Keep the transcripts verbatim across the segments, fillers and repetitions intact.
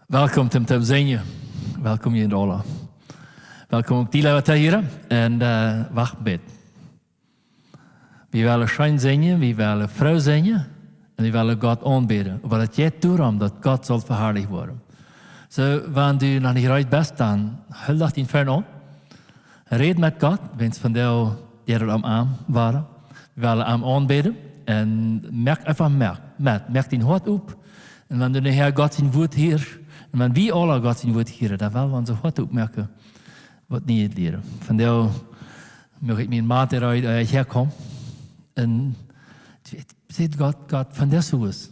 Welkom toom, toom sinjen. Welkom, jie aula. Welkom uk die, leewe Tohiera. Un, äh, wacht een bät. Wie wellen scheen sinjen, wie wellen froo sinjen un wie wellen Gott aunbäden. Oba daut jeit doarom, daut Gott saul veharlicht woaren. Soo, wan du noch nich reed best, dan hool doch dien Fon aun. Räd met Gott, wan es vondoag daut aum Oawen wia. Wie wellen am aunbäden un moak eefach met, met, moak dien Hoat op. Un wan du nohäa Gott sien Wuat hieescht, un wan wie aula Gott sien Wuat hieren, dan well wie ons Hoat opmoaken, waut Nieet lieren. Vondoag mucht ekj mien Maun räden, äh, ekj häakomen. Un ekj säd: Gott, Gott, von dise Huus,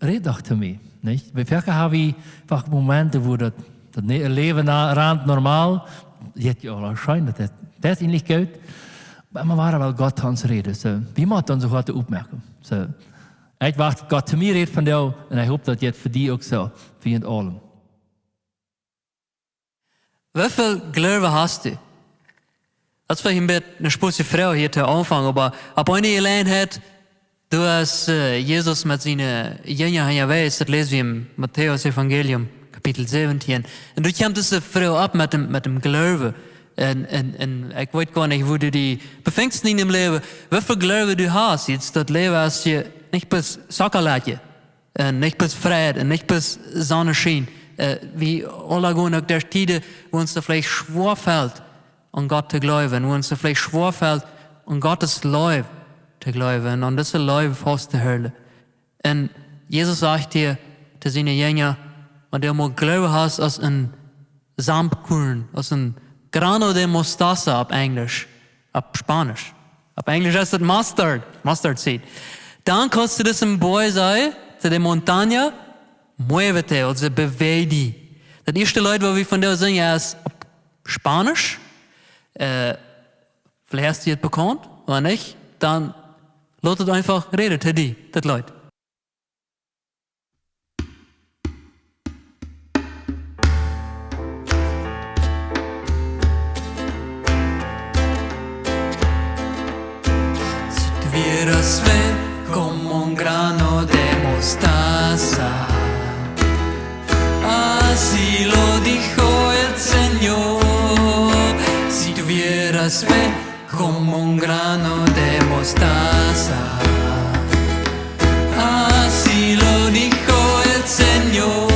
räd doch to mie, nich? Wie foaken ha wie foaken Momente, wua daut, daut ne-, Läwen na-, rant normal, jeit jo aul scheen, daut, daut, daut es eejentlich goot. Oba emma wada well Gott to ons räden. Soo, wie motten ons Hoat opmoaken. Soo, ekj wacht, Gott to mie rät vondoag, un ekj hop, daut jeit fa die uk soo, fa junt aula. Woo väl Gloowen hast du? Daut es veleicht een bät eene spontane Froag hia to Aunfank, oba opp eene Jeläajenheit, doa es, äh, Jesus met siene Jinja unjawäajes, daut läs wie em Matäus Evangelium, Kapitel säwentieen. Un doa kjemt dise Froag opp met däm, met däm Gloowen. Un, un, un ekj weet goanich, woo du die befingst en dien Läwen, woo väl Gloowen du hast, es daut Läwen, aus jie nich bloos Sockaletje un nich bloos Fräd un nich bloos Sonneschien. Äh, wie aula gonen uk derch Tieden, wua ons daut veleicht schwoa felt, aun Gott to gloowen, wua ons daut veleicht schwoa felt, aun Gott siene Leew to gloowen un aun dise Leew faust to hoolen. Un Jesus sajcht hia to siene Jinja: Wan du mau Gloowen hast aus een Samtkorn, aus een grano de mostaza opp Enjlisch, opp Spaunisch. Opp Enjlisch es daut mustard, mustard seed. Dan kaust du disen Boajch sajen, to de montaña, muévete, aulsoo bewäaj die. Daut ieeschte Leet, waut wie vondoag sinjen, es opp Spaunisch. Äh, veleicht es die daut bekaunt, wan nich, dan lot et eefach räden to die, daut Leet. Si tuvieras fe como un grano de mostaza, así lo dijo el Señor. Si tuvieras fe como un grano de mostaza, así lo dijo el Señor.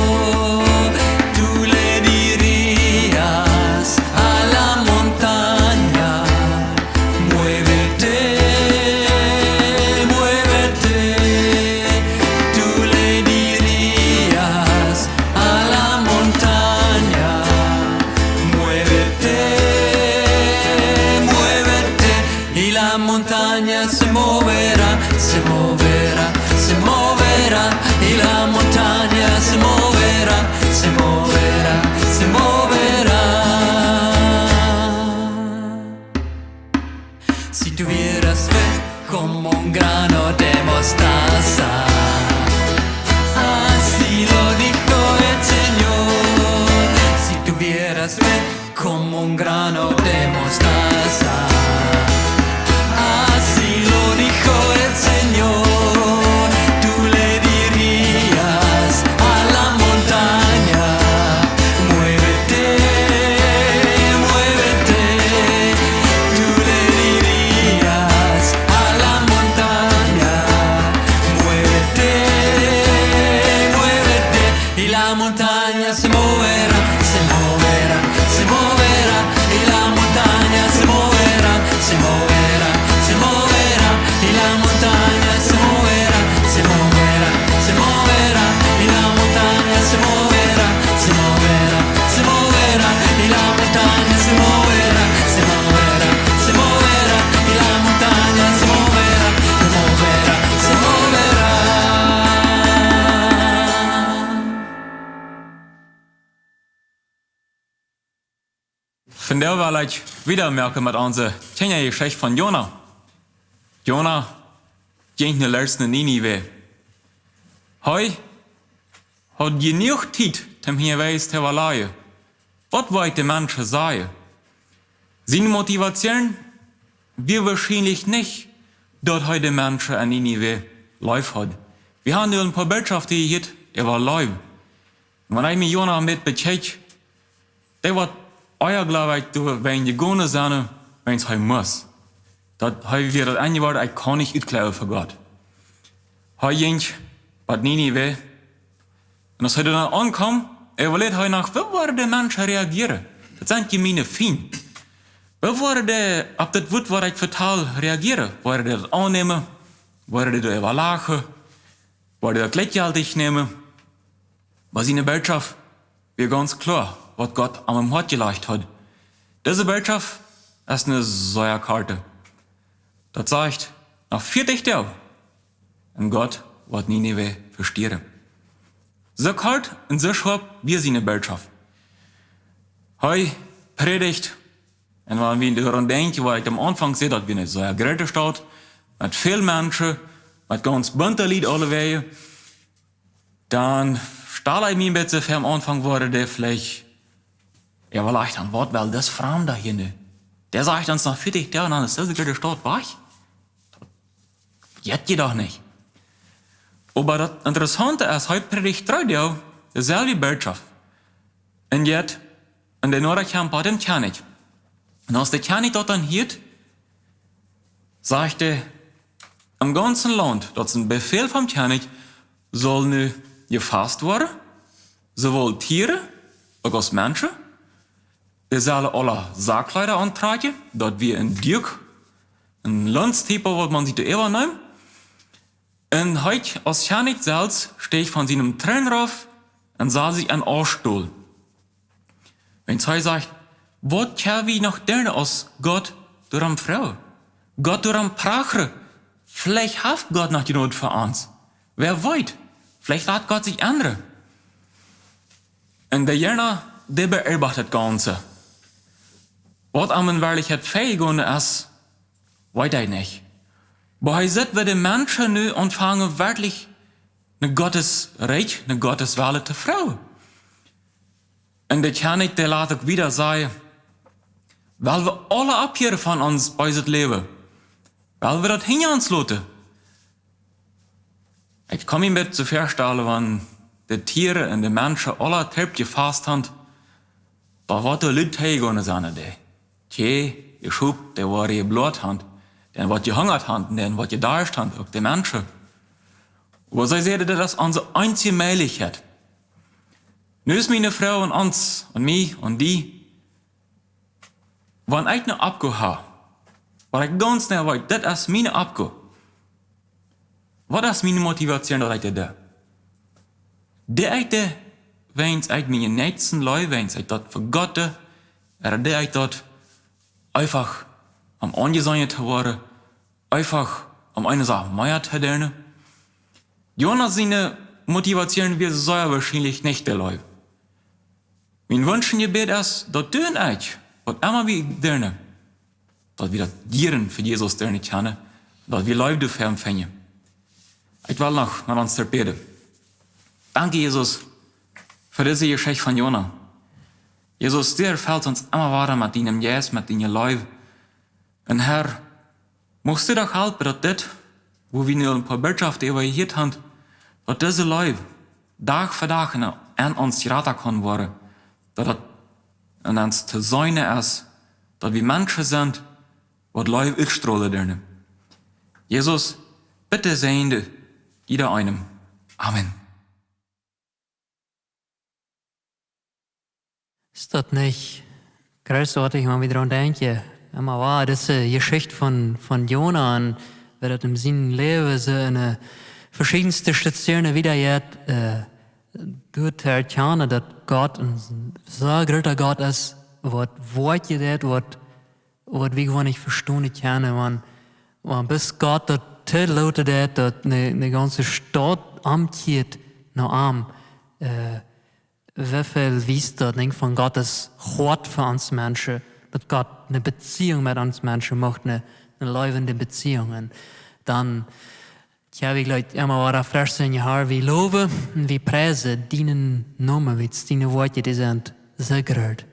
Tú le dirías a la montaña: muévete, muévete. Tú le dirías a la montaña: muévete, muévete. Y la montaña se moverá, se moverá, se moverá. Y la montaña se moverá, se moverá, se moverá. Si tuvieras fe como un grano de mostaza, así lo dijo el Señor. Si tuvieras fe como un grano de mostaza, así lo dijo el Señor. Tú le dirías a la montaña: muévete, muévete. Tú le dirías a la montaña: muévete, muévete. Y la montaña se moverá, se moverá, se moverá. Y la montaña se moverá, se moverá, se moverá. Y la montaña se moverá, se moverá, se moverá. Y la montaña se moverá, se moverá, se moverá. Y la montaña se moverá, se moverá, se moverá. Y la montaña se moverá, se moverá, se moverá. Vondoag well ekj wieda moaken met onse Kjinjajeschicht von Jona. Jona jinkj no Lust no Ninive. Hee haud jenuach Tiet, om hia wieda to äwalajen. Waut woat de Menschen sajen? Siene Motivation wia woarschienlich nich, daut hee de Menschen en Ninive leef haud. Wie haben nu een poa Botschaften jehieet äwa Leew. Wan ekj mie Jona met bekjikj, dee waut ea, jleew ekj, doa wäajen jegonen sennen, wiels hee must. Daut hee wia daut enje Wort, ekj kaun nich utjleewen fa Gott. Hee jinkj bat Ninive. Un aus hee doa aunkjeem, äwaleid hee noch, woo woaren de Menschen reagieren? Daut sent je miene Fiend. Woo woaren dee opp daut Wuat, waut ekj vetal, reagieren? Woaren dee daut aunnämen? Woaren dee doaräwa lachen? Woaren dee daut jlikjjeltich nämen? Oba siene Bootschoft wia gaunz kloa, waut Gott aun sien Hoat jelajcht haud. Dise Bootschoft es ne sea korte. Daut sajcht, noch vieetich Doag un Gott woat Ninive vestieren. Soo kort un soo schoap wia siene Bootschoft. Hee prädicht, un wan wie doaraun denkjen, waut ekj aum Aunfank säd, daut wia ne sea groote Staut, met väl Menschen, met gaunz bunte Lied aulewäajen, dan stal ekj mie een bät väa, aum Aunfank woaren dee veleicht, jo, veleicht dan, waut well dis Framda hia nu? Dee sajcht ons, noch vieetich Doag un dan es dise groote Staut wajch. Jeit je doch nich. Oba daut Interessaunte es, hee prädicht dree Doag deeselwje Bootschoft. Un jeit, un de Noda kjemt bat dän Kjennich. Un aus de Kjennich daut dan hieet, sajcht hee, em gaunzen Launt, daut es een Befäl vom Kjennich, saul nu jefast woaren, soowoll Tieren, uk aus Menschen. Dee sellen aule Sackkjleeda auntrakjen, daut wia een Duak, een Lunstyp, waut maun sikj doa äwa neem. Un hee aus Kjennich selfst steach von sienen Troon rauf un sad sikj en Austol. Wiels hee sajcht, waut kjenn wie noch doonen aus Gott doaromm froagen? Gott doaromm prachren? Veleicht haft Gott noch Jnod fa ons. Wäa weet, veleicht lat Gott sikj endren. Un de Jona, dee beobacht daut Gaunze. Waut am en Werkjlichkjeit väajegonen es, weet hee nich. Oba hee sitt, woo de Menschen nu aunfangen, werkjlich no Gottes Rikj, no Gottes Wellen to froagen. Un de Kjennich, dee lat uk wieda sajen, well wie aule aufhieren von ons beeset Läwen? Well wie daut hinja ons loten? Ekj kaun mie een bät soo väastalen, wan de Tieren un de Menschen aule toop jefast han, dan woat doa Lied jegonen sennen, dee Kjieej, de Schop, dee woaren jebloat han, dan woat jehungat han, dan woat jedarscht han, uk de Menschen. Oba see säden, daut es onse eensje Mäajlichkjeit. Nu es miene Froag aun ons, aun mie, aun die, wan ekj ne Oppgow ha, waut ekj gaunz nau weet, daut es miene Oppgow. Waut es miene Motivation, daut ekj daut doo? Doo ekj daut, wiels ekj mienen Näakjsten leew, wiels ekj daut fa Gott doo, ooda doo ekj daut eefach om aunjeseenen to woaren, eefach om eene Sach mea to doonen? Jona siene Motivation wia sea woarschienlich nich de Leew. Mien Wunsch un Jebäd es, daut du un ekj, waut emma wie doonen, daut wie daut jieren fa Jesus doonen kjennen, daut wie Leew fa am finjen. Ekj well noch met ons toop bäden. Dank, Jesus, fa dise Jeschicht von Jona. Jesus, du erfellst ons emma wada met dienem Jeist, met diene Leew. Un Herr, muchst du doch halpen, daut dit, wua wie nu een poa Botschoften äwa jehieet han, daut dise Leew Dach fa Dach en, en ons jrata kaun woaren, daut daut en ons to seenen es, daut wie Menschen sent, waut Leew utstrolen doonen. Jesus, bitte säajen du jieda eenem. Amen. Es daut nich großartig, wan wie doaraun denkjen? Emma wada dise Jeschicht von, von Jona un woo daut en sien Läwen soo en, äh, veschiedenste Stationen wieda jeit, äh, doa to erkjanen, daut Gott een soo groota Gott es, waut Wuat deit, waut waut wie gewoan nich vestonen kjennen, wan, wan bloos Gott daut toloten deit, daut ne, ne gaunze Staut omkjieet no am, äh, woo väl wiest daut nich von Gottes Hoat fa ons Menschen, daut Gott ne Beziehung met ons Menschen mucht, ne, ne leewende Beziehung. Un dan, jo, wie jlikj emma wada fresch sennen, Herr, wie lowen un wie priesen dienen Nomen, wiels diene Wieed, dee sent soo groot.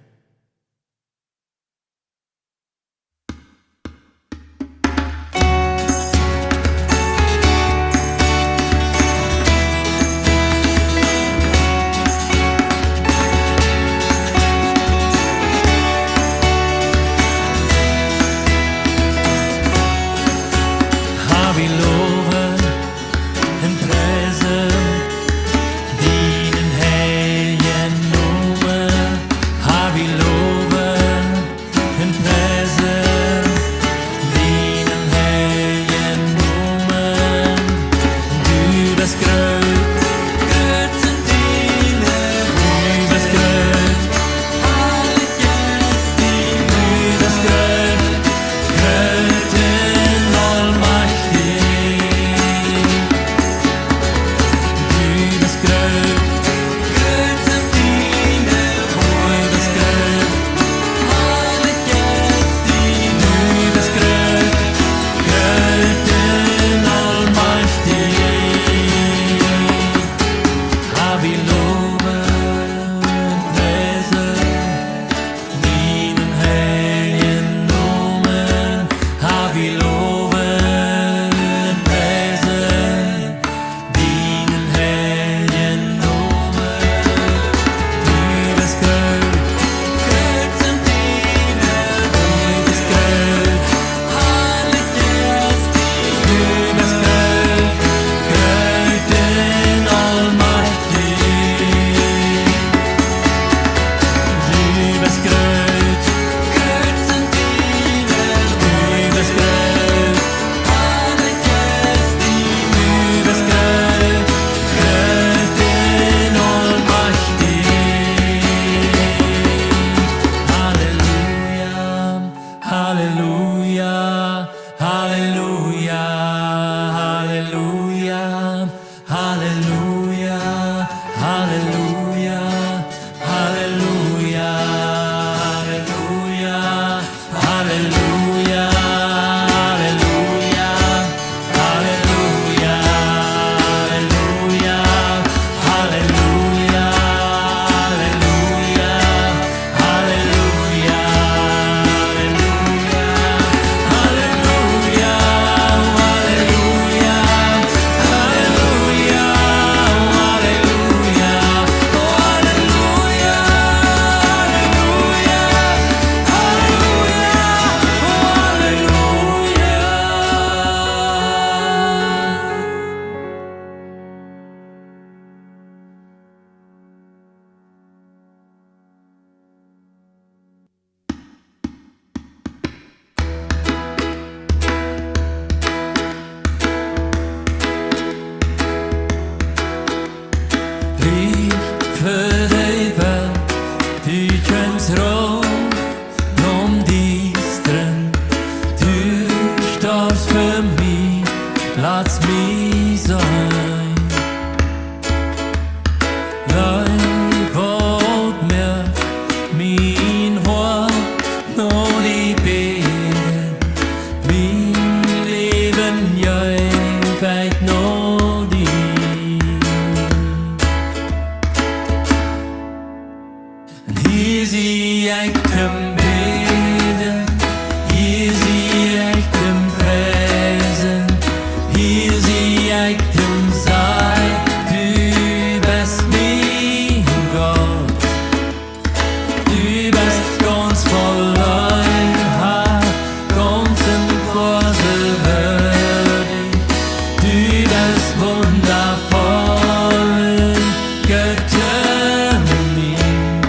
Fa mie, lat mie sennen. Leew, waut mea mien Hoat no die bäd. Mien Läwen jeef ekj no die. Un hia sie ekj toom bäden, hia sie ekj toom priesen, hia sie ekj toom sajen, du best mien Gott. Du best gaunz voll Leew, Har, gaunz un gaunz würdich. Du best wundafoll, Gott, mien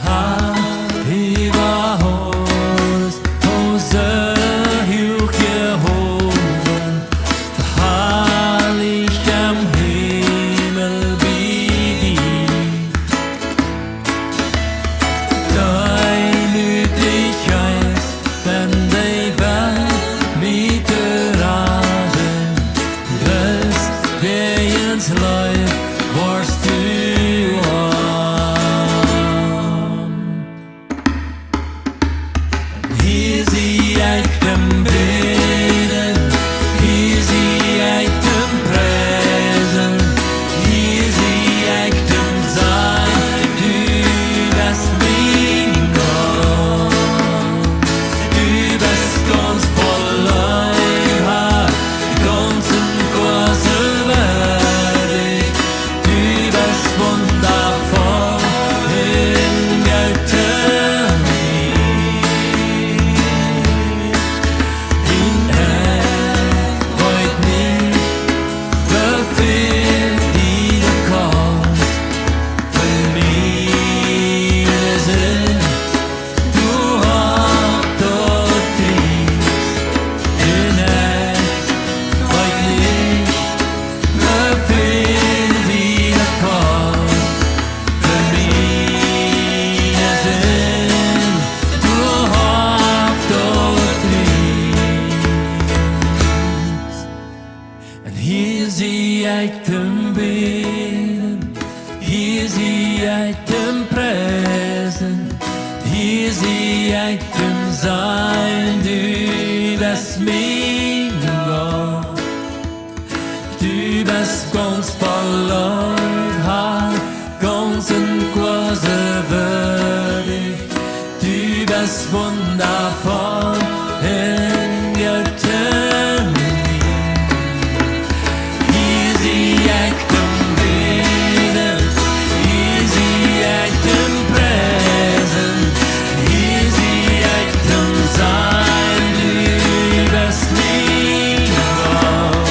Har, äwa aules, hooch jehowen, veharlicht em Himmel bie die. Deemootich es, wan dee Welt mie to raden, bloos wäajens Leew woascht du om. Hia sie ekj toom bäden, hia sie ekj toom priesen, hia sie ekj toom sajen, du best mien Gott. Du best gaunz voll Leew, Har, gaunz un gaunz würdich. Du best wundafoll, Har, Gott, mien Har. Ekj weet nich, woo väl die daut kost, fa miene Sind. Du hast daut Pries, un ekj weet nich, woo väl die daut kost, fa miene Sind. Du hast daut Pries. Un hia sie ekj toom bäden, hia sie ekj toom priesen, hia sie ekj toom sajen, du best mien Gott. Du best gaunz voll Leew, Har, gaunz un gaunz würdich. Du best wundafoll, Har, Gott, mien Har. Hia sie ekj toom bäden, hia sie ekj toom priesen, hia sie ekj toom sajen, du best mien Gott.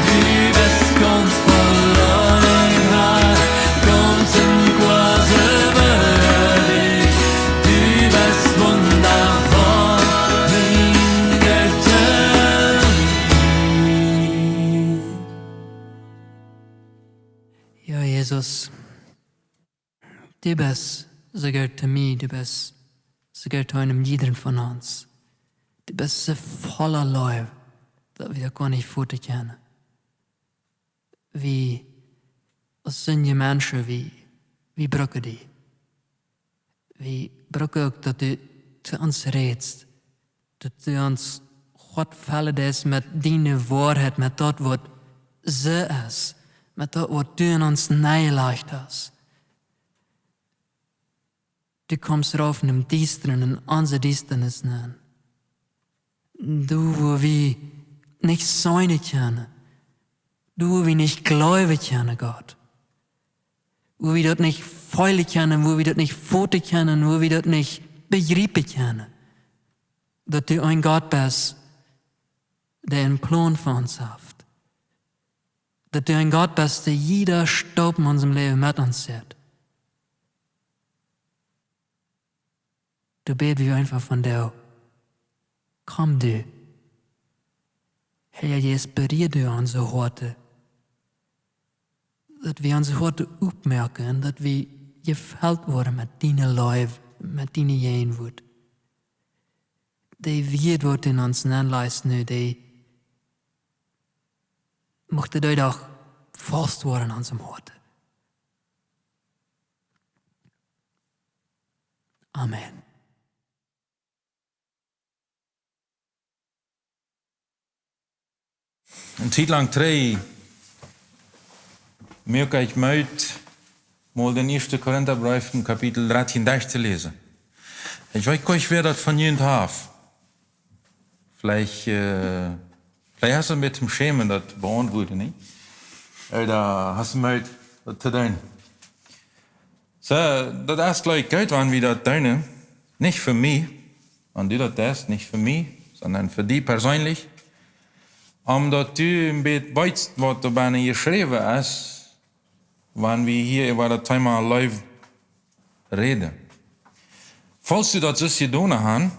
Du best gaunz voll Leew, Har, gaunz un gaunz würdich. Du best wundafoll, mien Gott. Jo, Jesus, du best soo goot to mie, du best soo goot to eenem jiedren von ons. Du best soo voll Leew, daut wie daut goanich foten kjennen. Wie aus sindje Menschen, wie, wie brucken die. Wie brucken uk, daut du to ons rätst, daut du ons Hoat fellen deist met diene Woarheit, met daut, waut soo es, met daut, waut du en ons nenjelajcht hast. Du kjemst rauf en däm Diestren, en onse Diestanis nenn. Doa, wua wie nich seenen kjennen. Doa, wua wie nich jleewen kjennen, Gott. Wua wie daut nich feelen kjennen, wua wie daut nich foten kjennen, wua wie daut nich bejriepen kjennen. Daut du een Gott best, dee eenen Plon fa ons haft. Daut du een Gott best, dee jieda Staup en onsem Läwen met ons jeit. Doa bäd wie eefach von die. Komm du. Heilja Jeist, berieed du onse Hoaten. Daut wie onse Hoaten opmoaken, daut wie jefelt woaren met diene Leew, met diene Jäajenwoat. dee Wieed, waut du en ons nenleist nu, dee mucht dee doch faust woaren en onsem Hoat. Amen. Eene Tiet lang trigj muak ekj Moot, mol dän ieeschten Korintabreef, Kapitel dartieen, derch to läsen. Ekj weet nich, wäa daut von junt haft. Veleicht, äh, veleicht hast du een bät Schämen, daut beauntwuaden, nä? Ooda hast du Moot, daut to doonen? Soo, daut es jlikj goot, wan wie daut doonen. Nich fa mie, wan du daut deist, nich fa mie, sonda fa die perseenlich. Om daut du een bät weetst, waut doa bennen jeschräwen es, wan wie hia äwa daut Thema Leew räden. Falls du daut soo jedonen hast,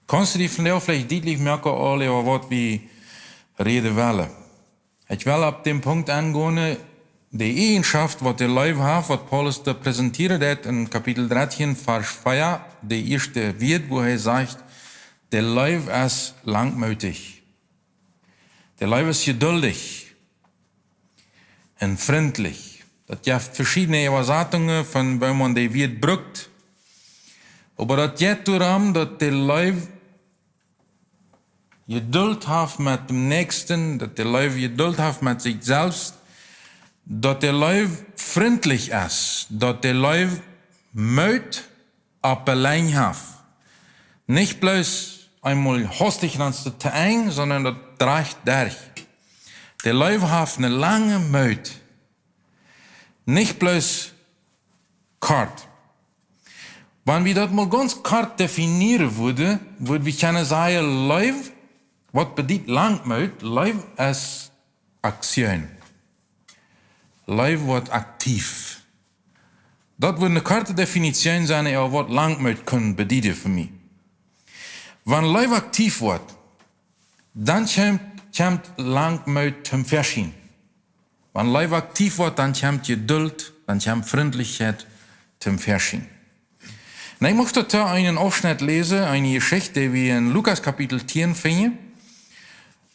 kaust du die vondoag veleicht dietlich moaken, aul äwa waut wie räden wellen. Ekj well opp dän Punkt aungonen, de Eajenschoft, waut de Leew haft, waut Paulus doa präsentieren deed en Kapitel dartieen, Varsch vea, de ieeschte Wieed, wua hee sajcht, de Leew es langmootich. De Leew es jeduldich un frintlich. Daut jeft veschiedne Äwasatungen von, woo maun dee Wieed brukt. Oba daut jeit doarom, daut de Leew Jeduld haft met däm Näakjsten, daut de Leew Jeduld haft met sikj selfst, daut de Leew frintlich es, daut de Leew Moot opp de Lenj haft. Nich bloos eemol hastich un dan es et to Enj, sonda daut drajcht derch. De Leew haft een langen Moot. Nich bloos kort. Wan wie daut mol gaunz kort definieren wudden, wudd wie kjennen sajen, Leew, waut bediet Langmoot? Leew es Aktion. Leew woat aktiv. Daut wudd eene korte Definition sennen, äwa waut Langmoot kunn bedieden fa mie. Wan Leew aktiv woat, dan kjemt, kjemt Langmoot toom Väaschien. Wan Leew aktiv woat, dan kjemt Jeduld, dan kjemt Frintlichkjeit toom Väaschien. Un ekj mucht doatoo eenen Aufschnett läsen, eene Jeschicht, dee wie en Lukas Kapitel tieen finjen,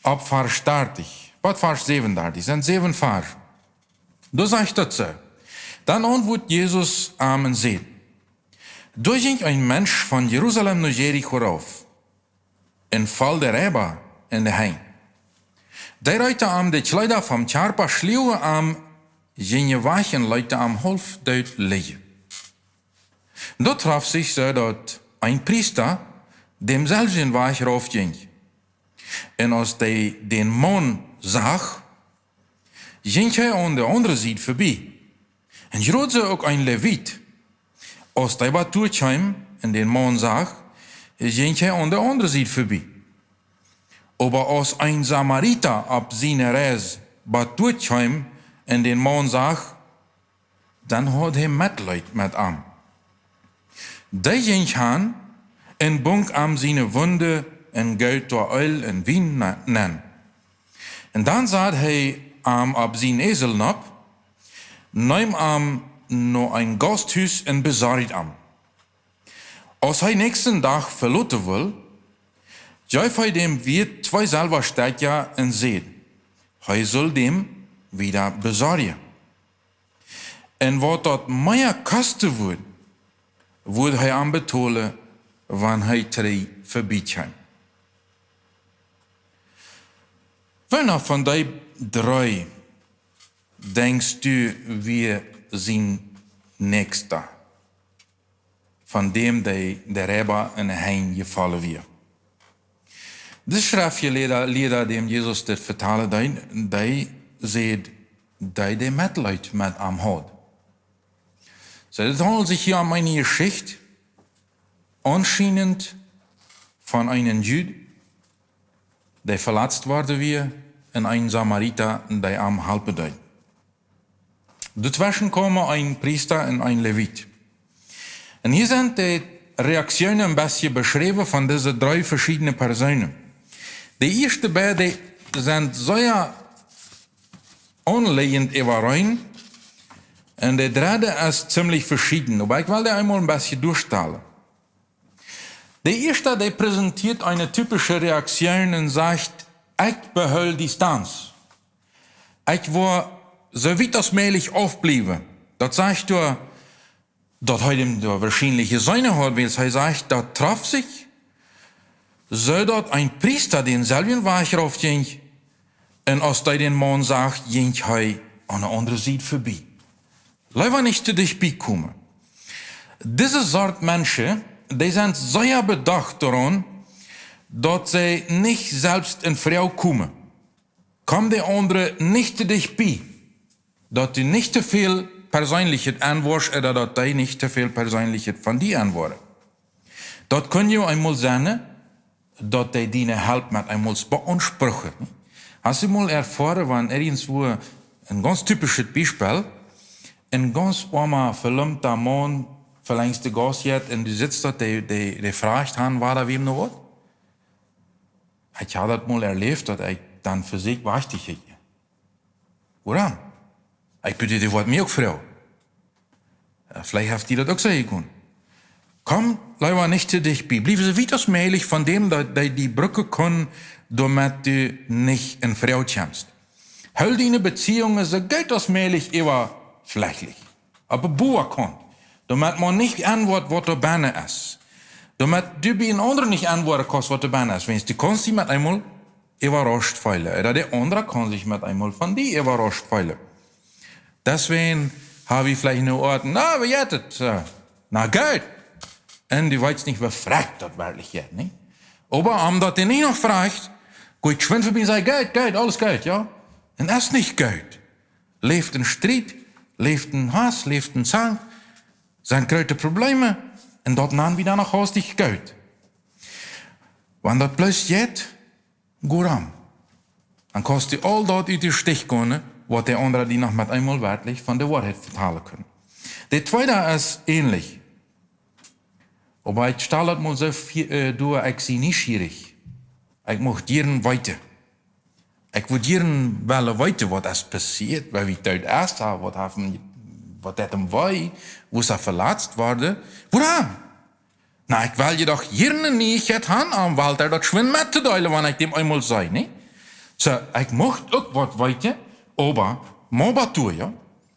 opp Varsch dartich, bat Varsch säwenundartich, sent säwen Varsch. Doa sajcht daut soo: Dan auntwuat Jesus am un säd: Doa jinkj een Mensch von Jerusalem no Jericho rauf un foll de Reiba en de Henj. Dee reeten am de Kjleeda vom Kjarpa, schluagen am jäajen Wajch un leeten am haulf doot lijen. Doa trof sikj soo, daut een Priesta dämselwjen Wajch rauf jinkj. Un aus dee dän Maun sach, jinkj hee aun de aundre Sied verbie. Un jrod soo uk een Lewiet, aus dee bat doa kjeem un dän Maun sach, jinkj hee aun de aundre Sied verbie. Oba aus een Samarita opp siene Reis bat doa kjeem un dän Maun sach, dan haud hee Metleet met am. Dee jinkj han un bunk am siene Wunden un goot doa Eelj un Wien na-, nenn. Un dan sad hee am opp sienen Esel nopp, neem am no een Gausthus un besorjd am. Aus hee näakjsten Dach veloten wull, jeef hee däm Wieet twee Selwastekja un säd, hee sull däm wieda besorjen. Un waut daut mea kosten wudd, wudd hee am betolen, wan hee trigj verbie kjeem. Wäa von dee dree denkjst du wia sien Näakjsta, von däm dee de Reiba en de Henj jefollen wia? De Schreftjelieede, Liede, däm Jesus dit vetalen deed, dee säd, dee, dee Metleet met am haud. Soo, daut haundelt sikj hia om eene Jeschicht, aunscheinent von eenen Jud, dee veletzt worden wia, un een Samarita, dee am halpen deed. Doatweschen kjeemen een Priesta un een Lewiet. Un hia sent de Reaktionen een bät beschräwen von dise dree veschiedne Persoonen. De ieeschte beid sent sea aunlajent äwareen un de dredde es ziemlich veschieden. Oba ekj well dee eemol een bät doastalen. De ieeschte, dee präsentieet eene typische Reaktion un sajcht: "Ekj behool Distanz. Ekj woa soo wiet aus mäajlich aufbliewen." Daut sajcht doa, daut hee däm doa woarschienlich jeseenen haud, wiels hee sajcht, daut trof sikj, soo daut een Priesta dänselwjen Wajch rauf jinkj, un aus dee dän Maun sach, jinkj hee aun de aundre Sied vebie. Leewa nich too dicht bie komen. Dise Sort Menschen, dee sent sea bedocht doaraun, daut see nich selfst en Froag komen. Komm de aundre nich too dicht bie, daut du nich too väl Perseenlichet aunwoascht, ooda daut dee nich too väl Perseenlichet von die aunwoaren. Daut kaun je eemol sennen, daut dee diene Help met eemol beaunspruchen. Hast du mol erfoaren, wan irjentwua, een gaunz typischet Biespel, een gaunz oama, velumpta Maun velenjd de Gauss jeit un du sitst doa, dee, dee, dee froagt aun, wada wäm no waut? Ekj hab daut mol erläft, daut ekj dan fa sikj wajch jinkj. Wuarom? Ekj bedoel, dee woat mie uk froagen. Jo, veleicht haft die daut uk soo jegonen. Komm leewa nich too dicht bie. Bliew soo wiet aus mäajlich von däm, daut dee die brucken kaun, doamet du nich en Froag kjemst. Hool diene Beziehungen soo goot aus mäajlich äwaflachlich, opp de Boakaunt, doamet maun nich aunwoat, waut doa bennen es. Doamet du bie een aundren nich aunwoaren kaust, waut doa bennen es. Wiels du kaust die met eemol äwarauscht feelen. Ooda de aundra kaun sikj met eemol von die äwarauscht feelen. Deswäajen hab wie veleicht eene Oat: "Na, woo jeit et?" Äh, "Na, goot." Un du weetst nich, woo frakjt daut werkjlich jeit, nä? Oba om daut dee nich noch froagt, go ekj schwind vebie un saj: "Goot, goot, aules goot, jo?" Un es nich goot. Läft en Striet, läft en Hauss, läft en Zank, sent groote Probleme, un daut nanen wie dan noch haustich goot. Wan daut bloos jeit, go rom. Dan kaust du aul daut ut dän Stich gonen, waut de aundre die noch met eemol werkjlich von de Woarheit vetalen kaun. De tweede es änlich. Oba ekj stal daut mol soo, äh, doa, ekj sie nieschierich. Ekj mucht jieren weeten. Ekj wudd jieren wellen weeten, waut es passieet, woo wiet daut es, waut haft am, waut deed am wee, woo es hee veletzt worden. Wuarom? Na, ekj well je doch jieren eene Nieichkjeit han, om Walter daut schwind mettodeelen, wan ekj däm eemol see, nä? Soo, ekj mucht uk waut weeten, oba mau bat doa, jo?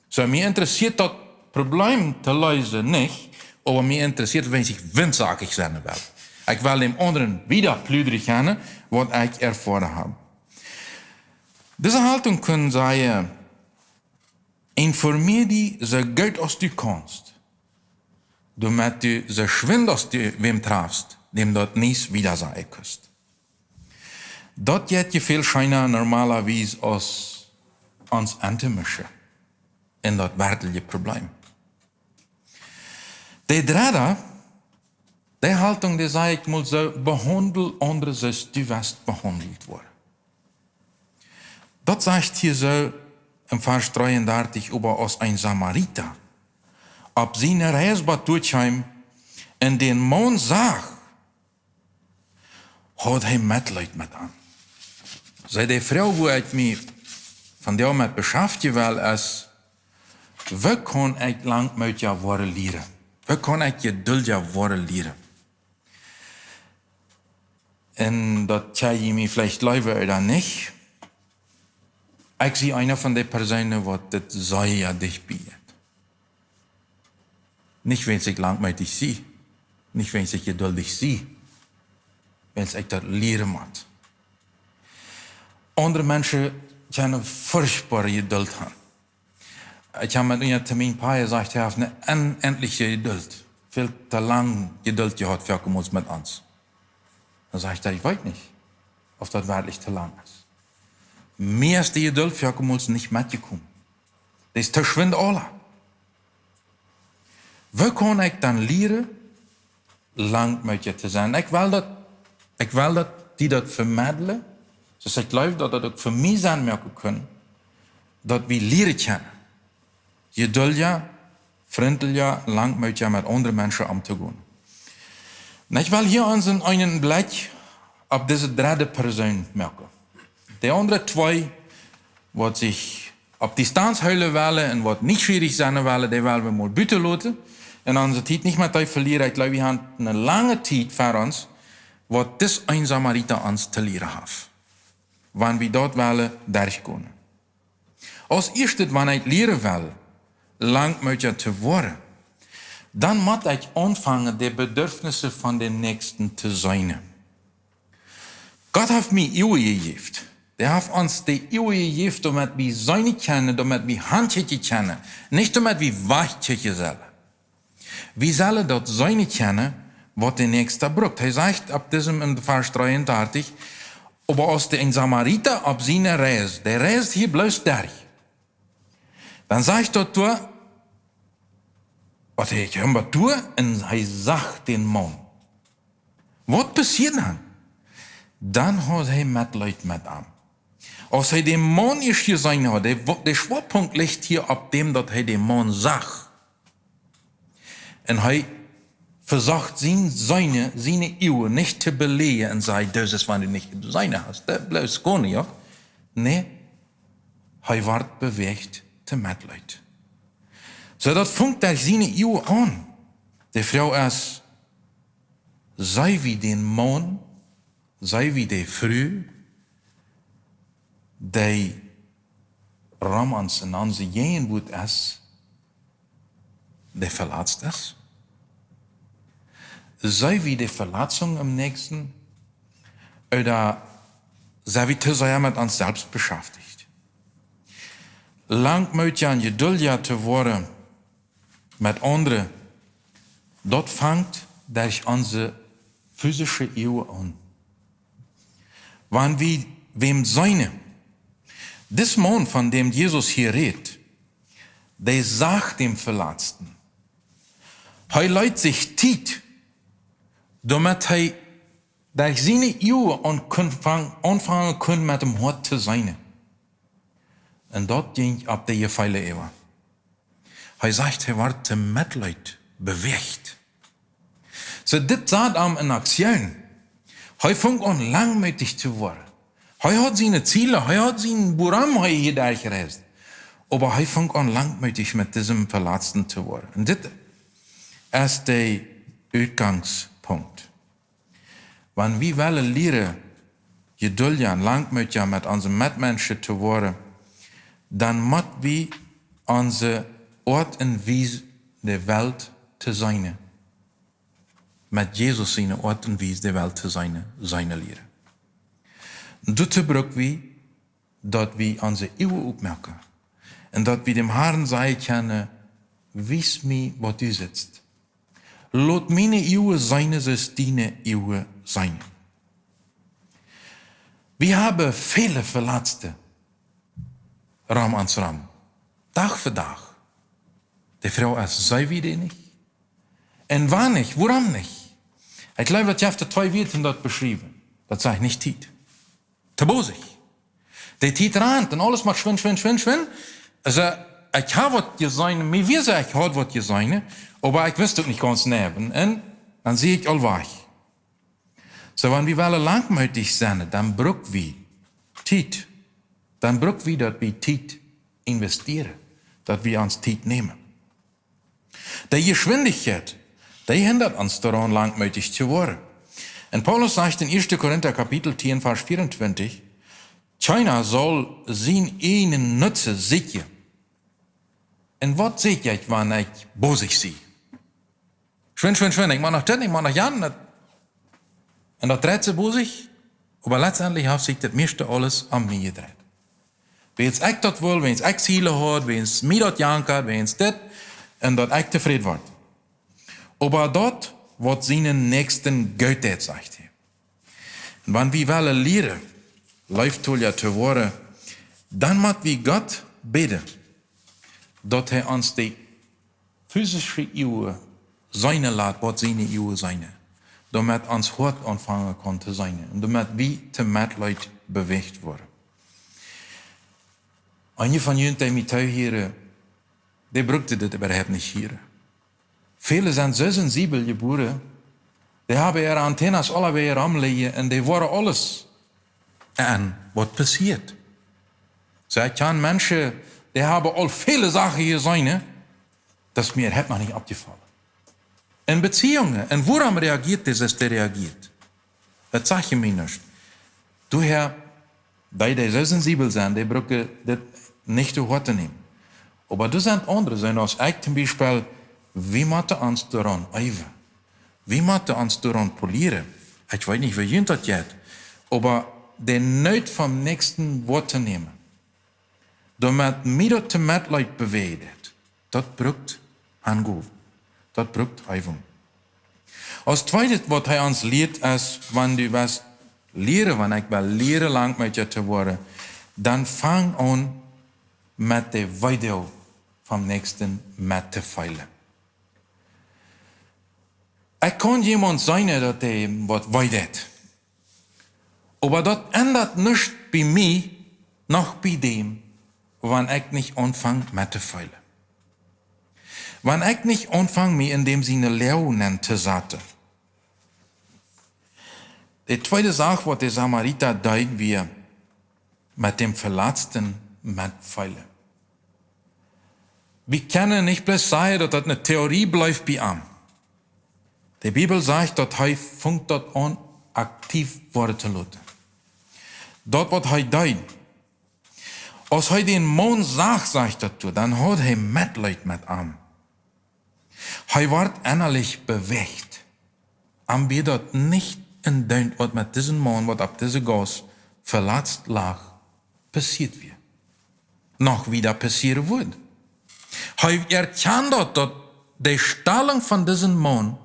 Soo, mie interessieet daut Problem to leesen nich, oba mie interessieet, wan ekj windsackich sennen well. Ekj well däm aundren wieda pludren kjennen, waut ekj erfoaren hab. Dise Haltung kunn sennen: Informier die soo goot aus du kaust, doamet du soo schwind aus du wäm trafst, däm daut Nies wieda sajen kaust. Daut jeit je väl scheena normalerwies aus ons entomischen en daut werkjliche Problem. De dredde, de Haltung, dee saj ekj mol soo: Behaundel aundre soo aus du west behaundelt woaren. Daut sajcht hia soo em Varsch dreeundartich: Oba aus een Samarita opp siene Reis bat doa kjeem un dän Maun sach, haud hee Metleet met am. See, de Froag, wua ekj mie vondoag met beschaftjen well, es: Woo kaun ekj langmootja woaren lieren? Woo kaun ekj jeduldja woaren lieren? Un daut kjenn jie mie veleicht jleewen ooda nich, ekj sie eena von de Persoonen, waut dit sea dicht bie jeit. Nich wiels ekj langmootich sie, nich wiels ekj jeduldich sie, wiels ekj daut lieren mott. Aundre Menschen kjennen furchtboare Jeduld han. Ekj hab met eenen Termin Papa jesajcht, hee haft eene onendliche Jeduld. Väl too lang Jeduld jehaut, foaken met ons. Dan sajcht hee: Ekj weet nich, auf daut werkjlich too lang es. Mie es de Jeduld foaken nich metjekomen. Dee es too schwind aula. Woo kaun ekj dan lieren, langmootja to sennen? Ekj well daut, ekj well daut, die daut vemeddlen, soo aus ekj jleew, daut daut uk fa mie sennen moaken kunn, daut wie lieren kjennen jeduldja, frintlicha, langmootja met aundre Menschen omtogonen. Un ekj well hia ons eenen, eenen Blikj opp dise dredde Persoon moaken. De aundre twee, waut sikj opp Distanz hoolen wellen un waut nieschierich sennen wellen, dee well wie mol buten loten. en onse Tiet nich mea to velieren. Ekj jleew, wie haben eene lange Tiet ver ons, waut dis een Samarita ons to lieren haft, wan wie daut wellen derchgonen. Aus ieeschtet, wan ekj lieren well, langmootja to woaren, dan mott ekj aunfangen, de Bedürfnisse von dän Näakjsten to seenen. Gott haft mie Uagen jejäft. Hee haft ons de Uagen jejäft, doamet wie seenen kjennen, doamet wie hankjikjen kjennen, nich doamet wie wajchkjikjen sellen. Wie sellen daut seenen kjennen, waut de Näakjsta brukt. Hee sajcht opp disem en Varsch dreeundartich: "Oba aus de een Samarita opp siene Reis, dee reist hia bloos derch." Dan sajcht daut doa, waut hee kjeem doa, un hee sach dän Maun. Waut passieed dan? Dan haud hee Metleet met am. Aus hee dän Maun ieescht jeseenen haud, de, de Schwoapunkt licht hia opp däm, daut hee dän Maun sach. Un hee vesocht siene Seenen, siene Uagen nich to beläajen un säd: "Daut es, wan du nich to seenen hast, daut bloos gonen, jo?" Nä, hee wort bewäacht to Metleet. Soo daut funk derch siene Uagen aun. De Froag es, see wie dän Maun, see wie de Fru, dee rom ons en onse Jäajenwuat es, dee veletzt es? See wie de Veletzunk aum Näakjsten? Ooda sent wie too sea met ons selfst beschäftigt? Langmootja un jeduldja to woaren met aundre, daut fangt derch onse physische Uagen aun. Wan wie wäm seenen, dis Maun, von däm Jesus hia rät, dee sach dän Veletzten. Hee leet sikj Tiet, doamet hee derch siene Uagen aun kunn fang-, aunfangen kunn, met däm Hoat to seenen. Un daut jinkj opp de Jefeelen äwa. Hee sajcht, hee wort to Metleet bewäacht. Soo, dit sad am en Aktion. Hee funk aun, langmootich to woaren. Hee haud siene Ziele, hee haud sien, wuarom hee hia derchreist. Oba hee funk aun, langmootich met disem Veletzten to woaren. Un dit es de Utgangspunkt. Wan wie wellen lieren, jeduldja un langmootja met onse Metmenschen to woaren, dan mott wie onse Oat un Wies, de Welt to seenen, met Jesus siene Oat un Wies, de Welt to seenen, seenen lieren. Doatoo bruck wie, daut wie onse Uagen opmoaken un daut wie däm Harn sajen kjennen: "Wies mie, waut du sitst. Lot miene Uagen seenen, soo aus diene Uagen seenen." Wie haben väle Veletzte rom ons rom, Dach fa Dach. De Froag es, see wie dee nich? Un wan nich, wuarom nich? Ekj jleew, daut jeft twee Wieed om daut to beschriewen. Daut sajcht nich Tiet. Too bosich. De Tiet rant un aules mott schwind, schwind, schwind, schwind. Aulsoo, ekj hab waut jeseenen, mie wia soo, ekj haud waut jeseenen, oba ekj wist uk nich gaunz jeneiw. Un dan sie ekj aul wajch. Soo, wan wie wellen langmootich sennen, dan bruck wie Tiet. Dan bruck wie, daut wie Tiet investieren, daut wie ons Tiet nämen. De Jeschwindichkjeit, dee hindat ons doaraun, langmootich to woaren. Un Paulus sajcht en ieeschte Korinta Kapitel tieen, Varsch vea un twintich: "Kjeena saul sienen eenen Nutzen sieekjen." Un waut sieekj ekj, wan ekj bosich sie? Schwind, schwind, schwind. Ekj mott noch dit, ekj mott noch jant. Un daut dreit sikj bosich, oba letztendlich haft sikj daut mieeschte aules om mie jedreit. Wiels ekj daut well, wiels ekj Ziele haud, wiels mie daut jankat, wiels dit, un daut ekj tofräd wort. Oba daut, waut sienen Näakjsten goot deit, sajcht hee. Un wan wie wellen lieren, leeftolja to woaren, dan mott wie Gott bäden, daut hee ons de physische Uagen seenen lat, waut siene Uagen seenen, doamet ons Hoat aunfangen kaun to seenen un doamet wie to Metleet bewäacht woaren. Eenje von junt, dee mie toohieren, dee bruckten dit äwahaupt nich hieren. Väle sent soo sensibel jebuaren, dee haben äare Antennen aulawäajen romligjen un dee woaren aules aun, waut passieet. Soo, ekj kjan Menschen, dee haben aul väle Sachen jeseenen, daut es mie noch nich oppjefaulen. En Beziehungen. Un wuarom reageet dee soo aus dee reageet? Daut sajcht je mie nuscht. Doahäa, dee, dee soo sensibel sent, dee brucken dit nich too Hoaten nämen. Oba doa sent aundre, soo aus ekj toom Biespel, wie motten ons doaraun äwen. Wie motten ons doaraun polieren. Ekj weet nich, woo junt daut jeit. Oba de Noot vom Näakjsten woatonnämen, doamet mie daut to Metleet bewäajen deit, daut brukt Hangow. Daut brukt Äwunk. Aus tweedet, waut hee ons lieet, es, wan du west lieren, wan ekj well lieren, langmootja to woaren, dan fang aun met de Weedoag vom Näakjsten met to feelen. Ekj kaun jemaunt seenen, daut dee waut wee deit. Oba daut endat nuscht bie mie, noch bie däm, wan ekj nich aunfang met to feelen. Wan ekj nich aunfang, mie en däm siene Loag nenn to saten. De tweede Sach, waut de Samarita deed, wia met däm Veletzten metfeelen. Wie kjennen nich bloos sajen, daut daut ne Theorie bleef bie am. De Bibel sajcht, daut hee funk daut aun, aktiv woaren to loten. Daut, waut hee deed. Aus hee dän Maun sach, sajcht daut doa, dan haud hee Metleet met am. Hee wort ennalich bewäacht. Am wia daut nich endoont, waut met disen Maun, waut opp dise Gauss veletzt lach, passieet wia. Noch wieda passieren wudd. Hee erkjand daut, daut de Stalunk von disen Maun,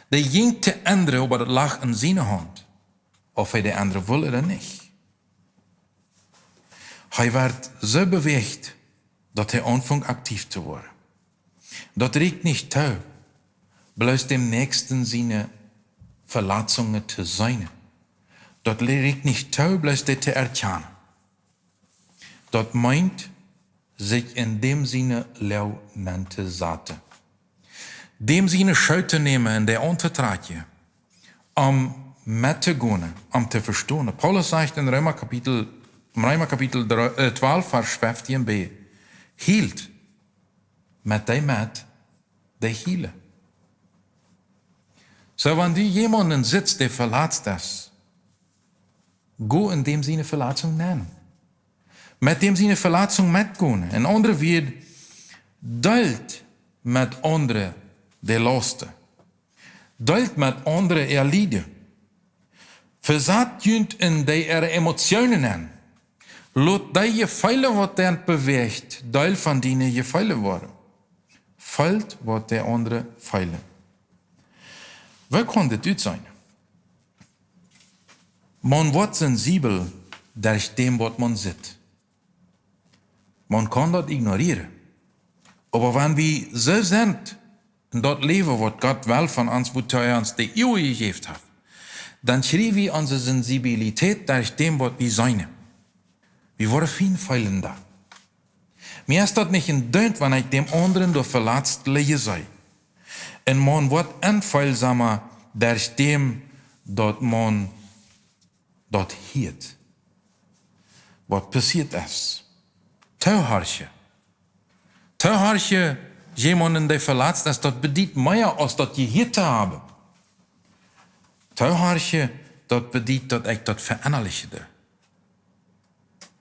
dee jinkj to endren, oba daut lach en siene Haunt, auf hee dee endren wull ooda nich. Hee wort soo bewäacht, daut hee aunfunk aktiv to woaren. Daut rieekjt nich too, bloos däm Näakjsten siene Veletzungen to seenen. Daut rieekjt nich too, bloos dee to erkjanen. Daut meent, sikj en däm siene Loag nenn to saten. Däm siene Schoo to nämen un dee auntotrakjen, om met to gonen, om to vestonen. Paulus sajcht en Reema Kapitel, Reema Kapitel dree, äh, twalf, Varsch feftieen b: Hielt met dee met, dee hielen. Soo, wan du jemaunden sitst, dee veletzt es, go en däm siene Veletzung nenn. Met däm siene Veletzung metgonen. En aundre Wieed, deelt met aundre de Lausten. Deelt met aundre äa Lieden. Vesat junt en dee äare Emotionen nenn. Lot dee Jefeelen, waut dee bewäajen, Deel von diene Jefeelen woaren. Feelt, waut de aundre feelen. Woo kaun dit utseenen? Maun woat sensibel derch däm, waut maun sitt. Maun kaun daut ignorieren. Oba wan wie soo sent en daut Läwen, waut Gott well von ons, wuatoo hee ons de Eew jejäft haft, dan kjrie wie onse Sensibilität derch däm, waut wie seenen. Wie woaren fien feelenda. Mie es daut nich endoont, wan ekj däm aundren doa veletzt lidjen see. Un maun woat enfeelsamer derch däm, daut maun daut hieet, waut passieet es. Toohorchen. Toohorchen, jemaunden, dee veletzt es, daut bediet mea aus daut jehieet to haben. Toohorchen, daut bediet, daut ekj daut veennalichen doo.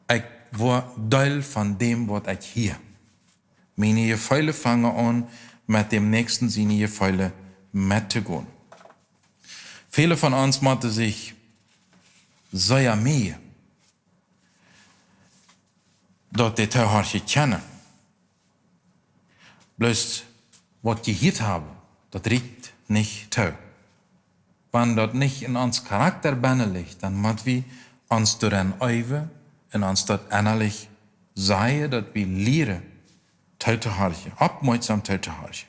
Ekj woa Deel von däm, waut ekj hia. Miene Jefeelen fangen aun, met däm Näakjsten siene Jefeelen mettogonen. Väle von ons motten sikj sea mieejen, daut dee Toohorchen kjennen. Bloos waut jehieet haben, daut rieekjt nich too. Wan daut nich en ons Charakta bennen licht, dan mott wie ons doaraun eewen un ons daut ennalich sajen, daut wie lieren tootohorchen, oppmoakjsom tootohorchen.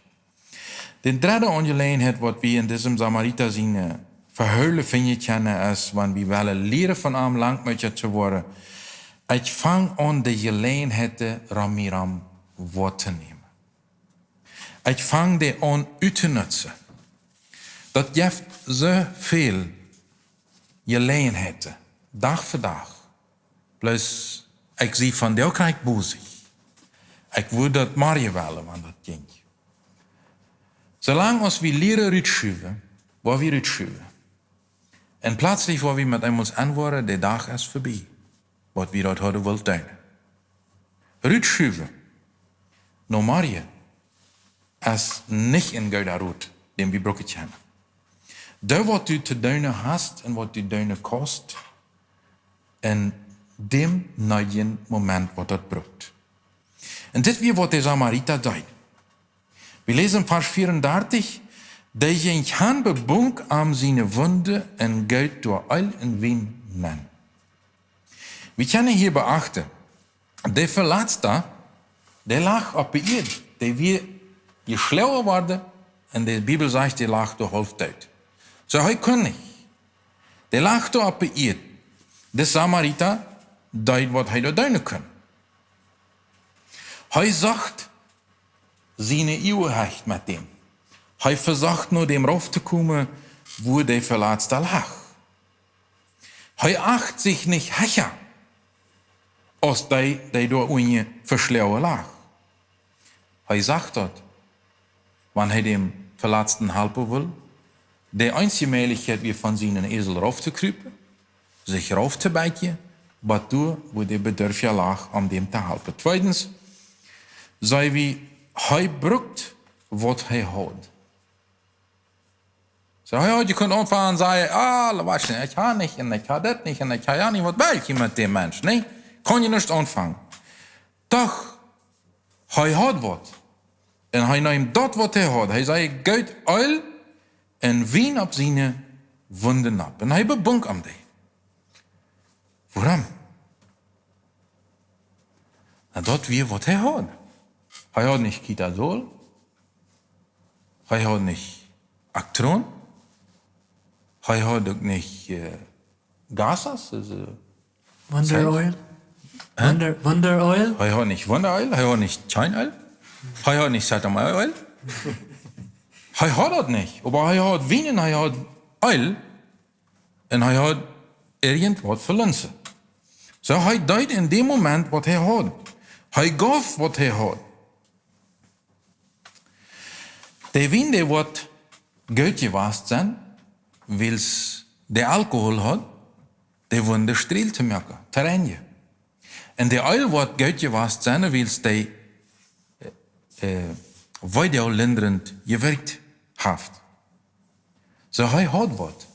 De dredde Aunjeläajenheit, waut wie en disem Samarita siene Vehoolen finjen kjennen, es, wan wie wellen lieren von am langmootja to woaren: Ekj fang aun, de Jeläajenheiten rom mie rom woattonämen. Ekj fang dee aun uttonutzen. Daut jeft soo väl Jeläajenheiten, Dach fa Dach. Bloos, ekj sie vondoag krakjt busy. Ekj wudd daut morjen wellen, wan daut jinkj. Soo lang aus wie lieren rutschuwen, woa wie rutschuwen. Un pletslich woa wie met eemol enwoaren, de Dach es verbie, waut wie daut hauden wullt doonen. Rutschuwen, no morjen, es nich een gooda Rot, dän wie brucken kjennen. Doo waut du to doonen hast un waut du doonen kaust, en däm needjen Moment, waut daut brukt. Un dit wia, waut de Samarita deed. Wie läsen Varsch vea un dartich: Dee jinkj han, bebunk am siene Wunden un goot doa Eelj un Wien nenn. Wie kjennen hia beachten, de Veletzta, dee lach opp de Ieed, dee wia jeschlonen worden, un de Bibel sajcht, dee lach doa haulf doot. Soo, hee kunn nich. Dee lach doa opp de Ieed. De Samarita deed, waut hee doa doonen kunn. Hee socht siene Ieewacht met däm. Hee vesocht no däm rauf to komen, wua de Veletzta lach. Hee acht sikj nich hecha aus dee, dee doa unjen veschlonen lach. Hee sach daut, wan hee däm Veletzten halpen wull, de eensje Mäajlichkjeit wia, von sienen Esel rauf to krupen, sikj rauf to bekjen, bat doa, wua de Bedurfja lach, om däm to halpen. Tweedens, see wie, hee brukt, waut hee haud. Soo, hee haud jekunt aunfangen un sajen: "Ah, wacht, ekj ha nich, un ekj ha dit nich, un ekj ha jo nich, waut well ekj met däm Mensch, nä? Kaun je nuscht aunfangen." Doch, hee haud waut. Un hee neem daut, waut hee haud. Hee säd: "Goot Eelj un Wien opp siene Wunden nopp." Un hee bebunk am dee. Wuarom? Na, daut wia, waut hee haud. Hee haud nich Kitazol. Hee haud nich Actron. Hee haud uk nich, äh, Gasas, aulsoo Wonder Oil. Hä? Wonder, Wonder Oil. Hee haud nich Wonder Oil, hee haud nich Kjeen Oil. Hee haud nich Sodom Oil. Hee haud daut nich, oba hee haud Wien un hee haud Oil. Un hee haud irjentwaut fa Lunsen. Soo, hee deed en däm Moment, waut hee haud. Hee jeef, waut hee haud. De Wien, dee woat goot jewast sennen, wiels dee Alkohol haud, de Wunden steril to moaken, to reinjen. Un de Oil woat goot jewast sennen, wiels dee, äh, äh, weedoolindrent jewirkjt haft. Soo, hee haud waut.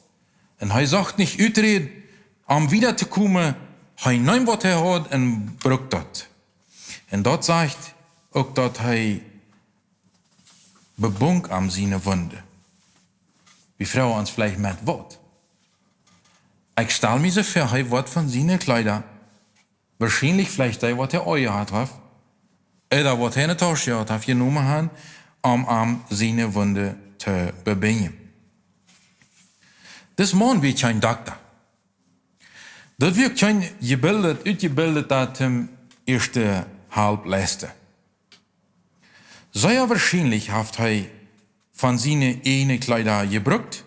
Un hee socht nich Uträd, om wieda to komen. Hee neem, waut hee haud, un brukt daut. Un daut sajcht uk, daut hee bebunk am siene Wunden. Wie froagen ons veleicht: "Met waut?" Ekj stal mie soo väa, hee woat von siene Kjleeda, woarschienlich veleicht dee, waut hee aunjehaut haft, ooda waut hee enne Tausch jehaut haft, jenomen han, om am siene Wunden to bebinjen. Dis Maun wia kjeen Dokta. Daut wia kjeen jebildet, utjebildet, daut am ieeschte Help leisten. Sea woarschienlich haft hee von siene ieejne Kjleeda jebrukt,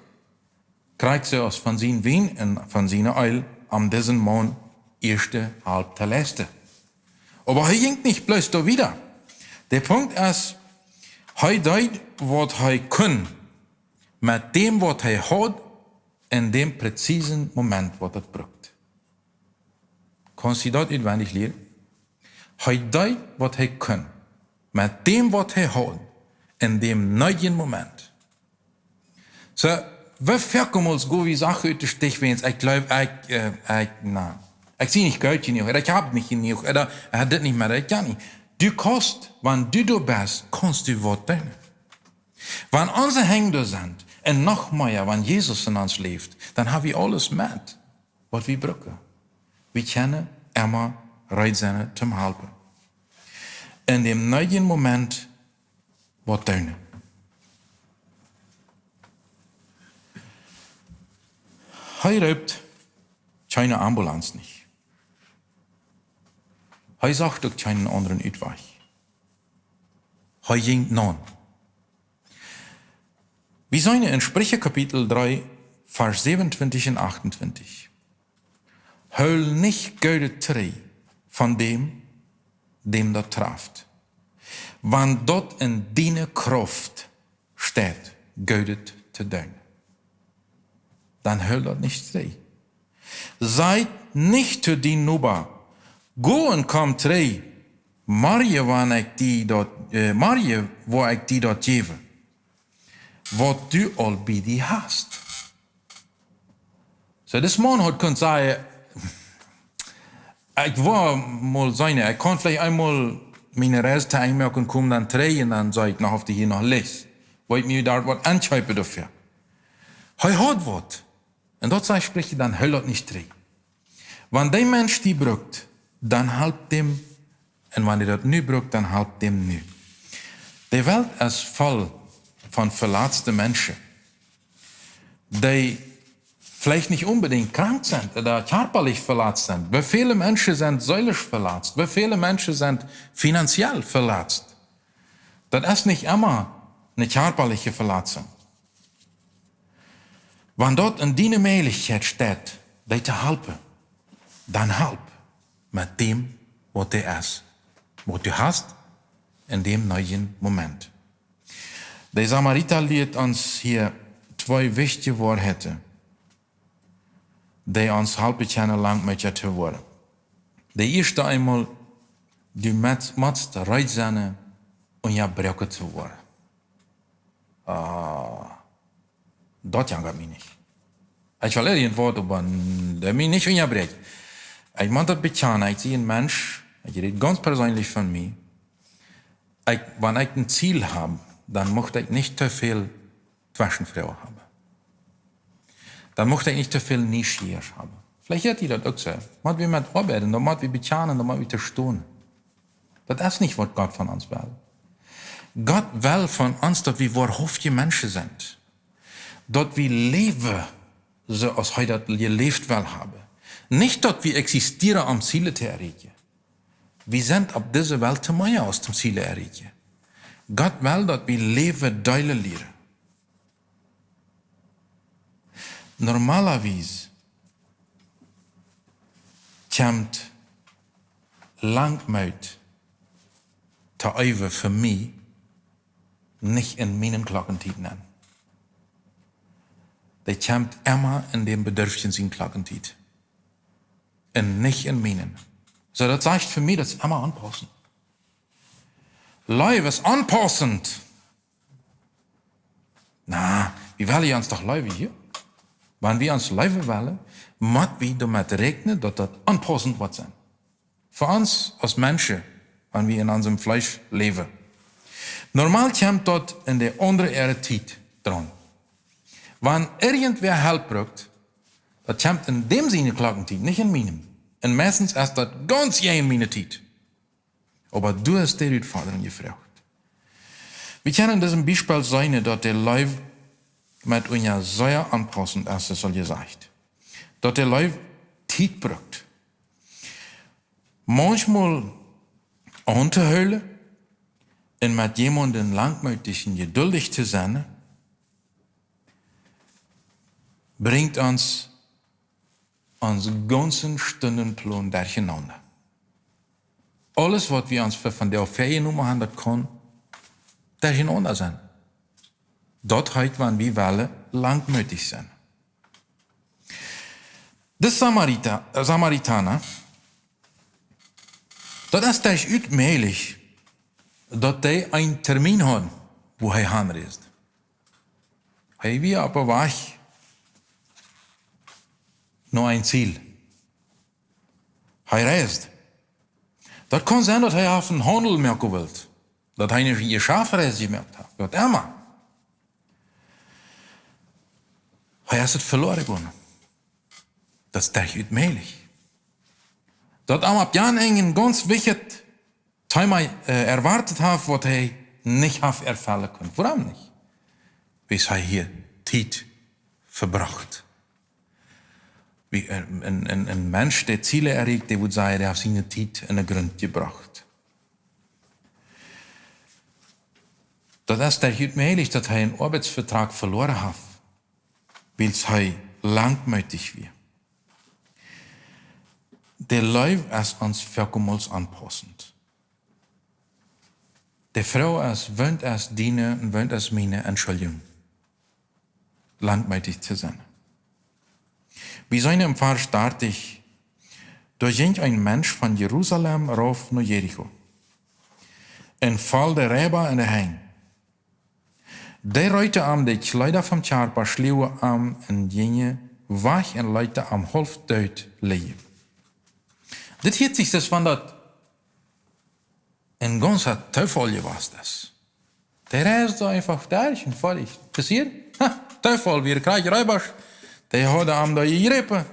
krakjt soo aus von sien Wien un von siene Oil, om disen Maun ieeschte Help to leisten. Oba hee jinkj nich bloos doa wieda. De Punkt es, hee deed, waut hee kunn, met däm, waut hee haud, en däm präzisen Moment, waut daut brukt. Kaust du daut utwendich lieren? Hee deed, waut hee kunn, met däm, waut hee haud, en däm needjen Moment. Soo, wie foaken mol gonen wie Sachen ut de Stich, wäajens ekj jleew, ekj, äh, ekj, na, ekj sie nich goot jenuach, ooda ekj hab nich jenuach, ooda ekj hab dit nich mea, ekj kaun nich. Du kaust, wan du doa best, kaust du waut doonen. Wan onse Henj doa sent, un noch mea, wan Jesus en ons läft, dan ha wie aules met, waut wie brucken. Wie kjennen emma reed sennen toom halpen. En däm needjen Moment waut doonen. Hee roopt kjeene Ambulanz nich. Hee socht uk kjeenen aundren Utwajch. Hee jinkj no. Wie seenen en Spricha Kapitel dree, Varsch säwenuntwintich un achtentwintich: "Hool nich Goodet trigj von däm, däm daut traft, wan daut en diene Krauft Tiet, Goodet to doonen. Dan hool daut nich trigj. Saj nich to dien Noba: "Go un komm trigj, morjen, wan ekj die daut, äh, morjen, woa ekj die daut jäwen, waut du aul bie die hast." Soo, dis Maun haud kunt sajen: "Ekj woa mol seenen, ekj kaun veleicht eemol miene Reis to Enj moaken un kom dan trigj un dan saj ekj noch, auf du hia noch lichst. Woa ekj mie doa waut enkjeepen doafäa." Hee haud waut. Un daut sajcht, spricht hee: "Dan hool daut nich trigj." Wan dee Mensch die brukt, dan halp däm. Un wan dee daut nu brukt, dan halp däm nu. De Welt es voll von veletzte Menschen, dee veleicht nich onbedinjt krank sent ooda kjarpalich veletzt sent. Woo väle Menschen sent seelisch veletzt? Woo väle Menschen sent finanziell veletzt? Daut es nich emma eene kjarpaliche Veletzunk. Wan daut en diene Mäajlichkjeit steit, dee to halpen, dan halp met däm, waut dee es, waut du hast en däm needjen Moment. De Samarita lieet ons hia twee wichtje Woarheiten, dee ons halpen kjennen, langmootja to woaren. De ieeschte eemol: Du motst, motst reed sennen, unjabroaken to woaren. Ah, daut jankat mie nich. Ekj well irjentwaut, oba dee mie nich unjabräakjen. Ekj mott daut bekjanen, ekj sie een Mensch, ekj räd gaunz perseenlich von mie. Ekj, wan ekj een Ziel hab, dan mucht ekj nich too väl Tweschenfroagen haben. Dan mucht ekj nich too väl Nieschia haben. Veleicht jeit die daut uk soo. Mott wie met oabeiden, dan mott wie bekjanen, dan mott wie to stonen. Daut es nich, waut Gott von ons well. Gott well von ons, daut wie woarhauftje Menschen sent. Daut wie läwen, soo aus hee daut jeläft well haben. Nich, daut wie existieren, om Ziele to erreichen. Wie sent opp dise Welt to mea aus toom Ziele erreichen. Gott well, daut wie Läwen deelen lieren. Normalerwies kjemt Langmoot to äwen fa mie nich en mienen Klocktieden aun. Dee kjemt emma en däm Bedurftjen sien Klocktiet. Un nich en mienen. Soo, daut sajcht fa mie, daut es emma aunpaussent. Leew es aunpaussent. Na, wie wellen ons doch leewen hia. Wan wie ons leewen wellen, mott wie doamet räakjnen, daut daut aunpaussent woat sennen. Fa ons aus Menschen, wan wie en onsem Fleesch läwen. Normal kjemt daut en de aundre äare Tiet draun. Wan irjentwäa Help brukt, daut kjemt en däm siene Klocktiet, nich en mienen. Un meistens es daut gaunz jäajen miene Tiet. Oba doa es de Utfodrunk jefroacht. Wie kjennen en disem Biespel seenen, daut de Leew met unja sea aunpaussent es, es aul jesajcht. Daut de Leew Tiet brukt. Maunchmol auntohoolen un met jemaunden langmootich un jeduldich to sennen, brinjt ons onsen gaunzen Stundenplan derchenaunda. Aules, waut wie ons fa vondoag väajenomen haben, daut kaun derchenaunda sennen. Daut heet, wan wie wellen langmootich sennen. De Samarita, äh, Samaritana, daut es derchut mäajlich, daut dee een Termin haud, wua hee hanreist. Hee wia opp dän Wajch no een Ziel. Hee reist. Daut kaun sennen, daut hee haft een Haundel moaken wult. Daut hee eene Jeschäftreis jemoakt haft. Waut emma. Hee es et veloaren jegonen. Daut es derchut mäajlich. Daut am opp jan een gaunz wichtjet Thema, äh, erwoat haft, waut hee nich haft erfellen kunt. Wuarom nich? Wiels hee hia Tiet vebrocht. Wie een, een, een, een Mensch, dee Ziele erreicht, dee wudd sajen, dee haft siene Tiet en dän Grunt jebrocht. Daut es derchut mäajlich, daut hee een Oabeitsvetrag veloaren haft, wiels hee langmootich wia. De Leew es ons foakemols aunpaussent. De Froag es, woont es diene un woont es miene Entschuldjunk, langmootich to sennen? Wie seenen em Varsch dartich: Doa jinkj een Mensch von Jerusalem rauf no Jericho un foll de Reiba en de Henj. Dee reeten am de Kjleeda vom Kjarpa, schluagen am un jinjen wajch un leeten am haulf doot lijen. Dit hieet sikj soo aus wan daut een gaunza Toofall jewast es. Dee reisden eefach derch un foadich. Passieet? Ha, Toofall, wia krakjt Reibasch. Dee hauden am doa jejräpen,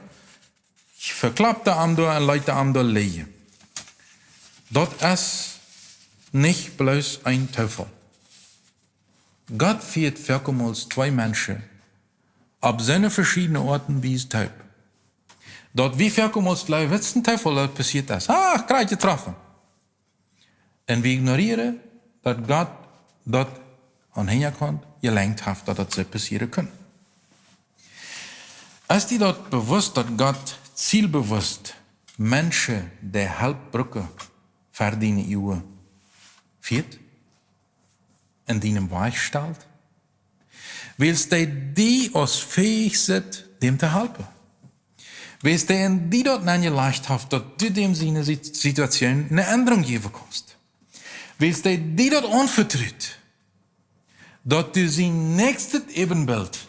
veklopten am doa un leeten am doa lijen. Daut es nich bloos een Toofall. Gott fieet foakemols twee Menschen opp soone veschiedne Oat un Wies toop, daut wie foakemols jleewen, daut es een Toofall, daut passieet es. Ah, krakjt jetroffen. Un wie ignorieren, daut Gott daut aum Hinjagrunt jelenkt haft, daut daut soo passieren kunn. Es die daut bewusst, daut Gott zielbewusst Menschen, dee Help brucken, ver diene Uagen fieet un dee em Wajch stalt? Wiels dee die aus fäich sitt, däm to halpen. Wiels dee en die daut nenjelajcht haft, daut du däm siene Sit-, Situation eene Endrunk jäwen kaust. Wiels dee die daut aunvetrut, daut du sien näakjstet Äbenbilt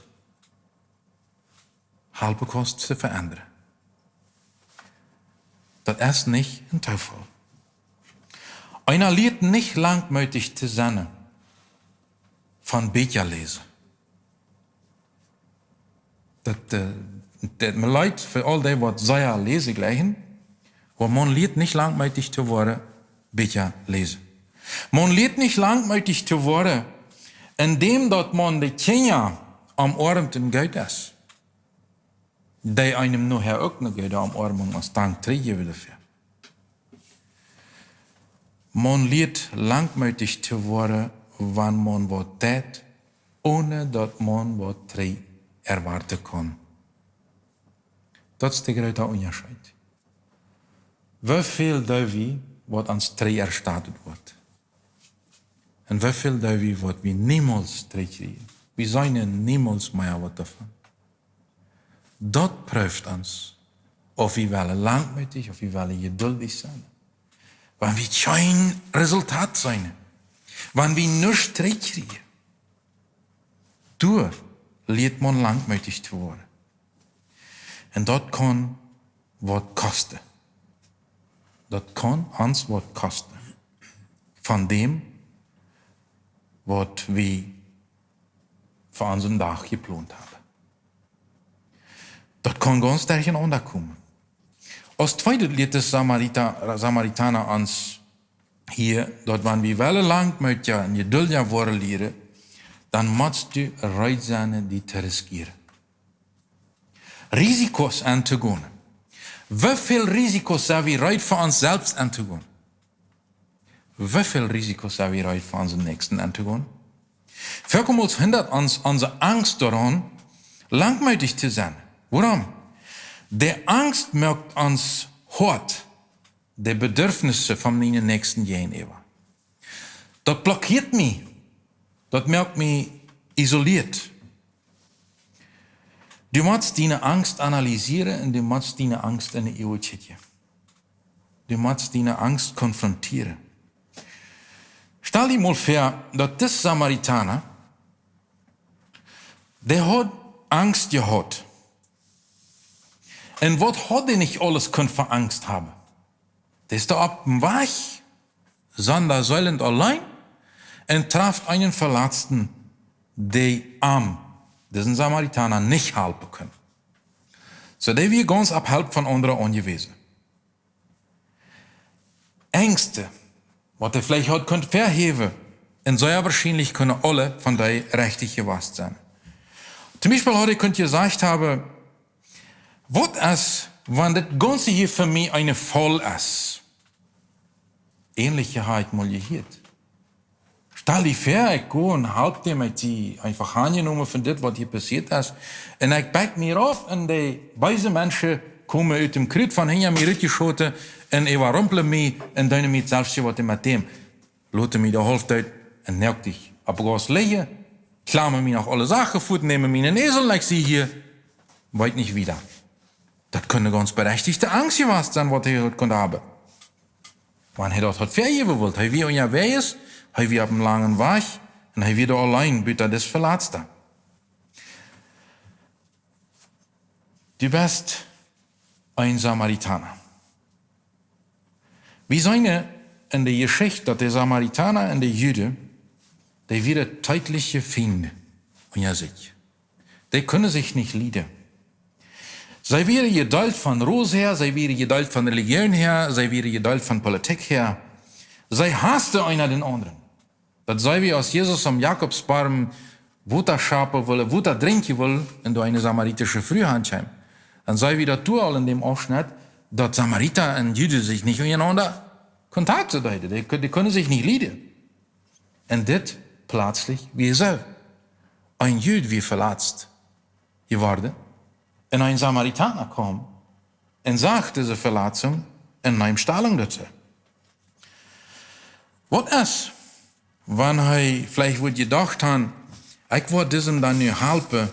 halpen kaust to veendren. Daut es nich een Toofall. Eena lieet nich langmootich to sennen von Bieekja läsen. Daut, äh, daut mie leet fa aul dee, waut sea läsen jleichen, oba maun lieet nich langmootich to woaren, Bieekja läsen. Maun lieet nich langmootich to woaren, endäm daut maun de Kjinja omoarmt un goot es, dee eenem nohäa uk eene goode Omoarmunk aus Dank trigjjäwen doafäa. Maun lieet langmootich to woaren, wan maun waut deit, onen daut maun waut trigj erwoaten kaun. Daut es de groote Unjascheet. Woo väl doo wie, waut ons trigj erwoat woat? Un woo väl doo wie, waut wie niemols trigj kjrieen? Wie seenen niemols mea waut doavon. Daut prooft ons, auf wie wellen langmootich, auf wie wellen jeduldich sennen. Wan wie kjeen Resultat seenen, wan wie nuscht trigj kjrieen, doa lieet maun langmootich to woaren. Un daut kaun waut kosten. Daut kaun ons waut kosten von däm, waut wie fa onsen Dach jeplont haben. Daut kaun gaunz derchenaunda komen. Aus tweedet lieet de Samarita-, Samaritana ons hia, daut wan wie wellen langmootja un jeduldja woaren lieren, dan motst du reed sennen, die to riskieren. Risikos auntogonen. Woo väl Risikos sent wie reed, fa ons selfst auntogonen? Woo väl Risikos sent wie reed, fa onsen Näakjsten auntogonen? Foakemols hindat ons onse Angst doaraun, langmootich to sennen. Wuarom? De Angst moakt ons hoat de Bedürfnisse von mienen Näakjsten jäajenäwa. Daut blockieet mie. Daut moakt mie isolieet. Du motst diene Angst analysieren un du motst diene Angst enne Uagen kjikjen. Du motst diene Angst konfrontieren. Stal die mol väa, daut dis Samaritana, dee haud Angst jehaut. Un waut haud dee nich aules kunt fa Angst haben? Dee es doa oppem Wajch, sonda seelend auleen, un traft eenen Veletzten, dee am, disen Samaritana, nich halpen kunn. Soo, dee wia gaunz opp Help von aundre aunjewäsen. Angst, waut dee veleicht haud kunt verhäwen, un sea woarschienlich kunnen aule von dee rajcht jewast sennen. Toom Biespel haud hee kunt jesajcht haben: Waut es, wan dit Gaunze hia fa mie eene Faul es? Ähnliche hab ekj mol jehieet. Stal die väa, ekj go un halp däm, ekj sie eenfach aunjenomen von dit, waut hia passieet es. Un ekj back mie auf un de beese Menschen komen ut däm Kjrieej von hinja mie rutjeschoten un äwarumplen mie un doonen mie daut selwje waut met däm. Loten mie de Halftiet un noaktig opp Gras lijen, klamen mie noch aule Sachen fort, nämen mienen Esel, ekj sie hia, weet nich wieda. Daut kunn eene gaunz berechtigte Angst jewast sennen, waut hee haud kunt haben. Wan hee daut haud vejäwen wult, hee wia unjawäajes, hee wia opp eenen langen Wajch un hee wia doa auleen, buta dis Veletzta. Du best een Samaritana. Wie seenen en de Jeschicht, daut de Samaritana un de Juden, dee wieren deitliche Fiend unja sikj. Dee kunnen sikj nich lieden. See wieren jedeelt von Ros häa, see wieren jedeelt von Relijoon häa, see wieren jedeelt von Politik häa. See haussten eena dän aundren. Daut seenen wie, aus Jesus aum Jakobsborm Wota schapen wull, Wota drinkjen wull, un doa eene samaritische Fru aunkjeem. Dan seenen wie daut doa aul en däm Aufschnett, daut Samarita un Juden sikj nich unjarenaunda Kontakt deeden. Dee, dee kunnen sikj nich lieden. Un dit pletslich wia soo. Een Jud wia veletzt jeworden un een Samaritana kjeem un sach dise Veletzunk un neem Stalunk doatoo. Waut es, wan hee veleicht wudd jedocht haben, ekj woa disem dan nu halpen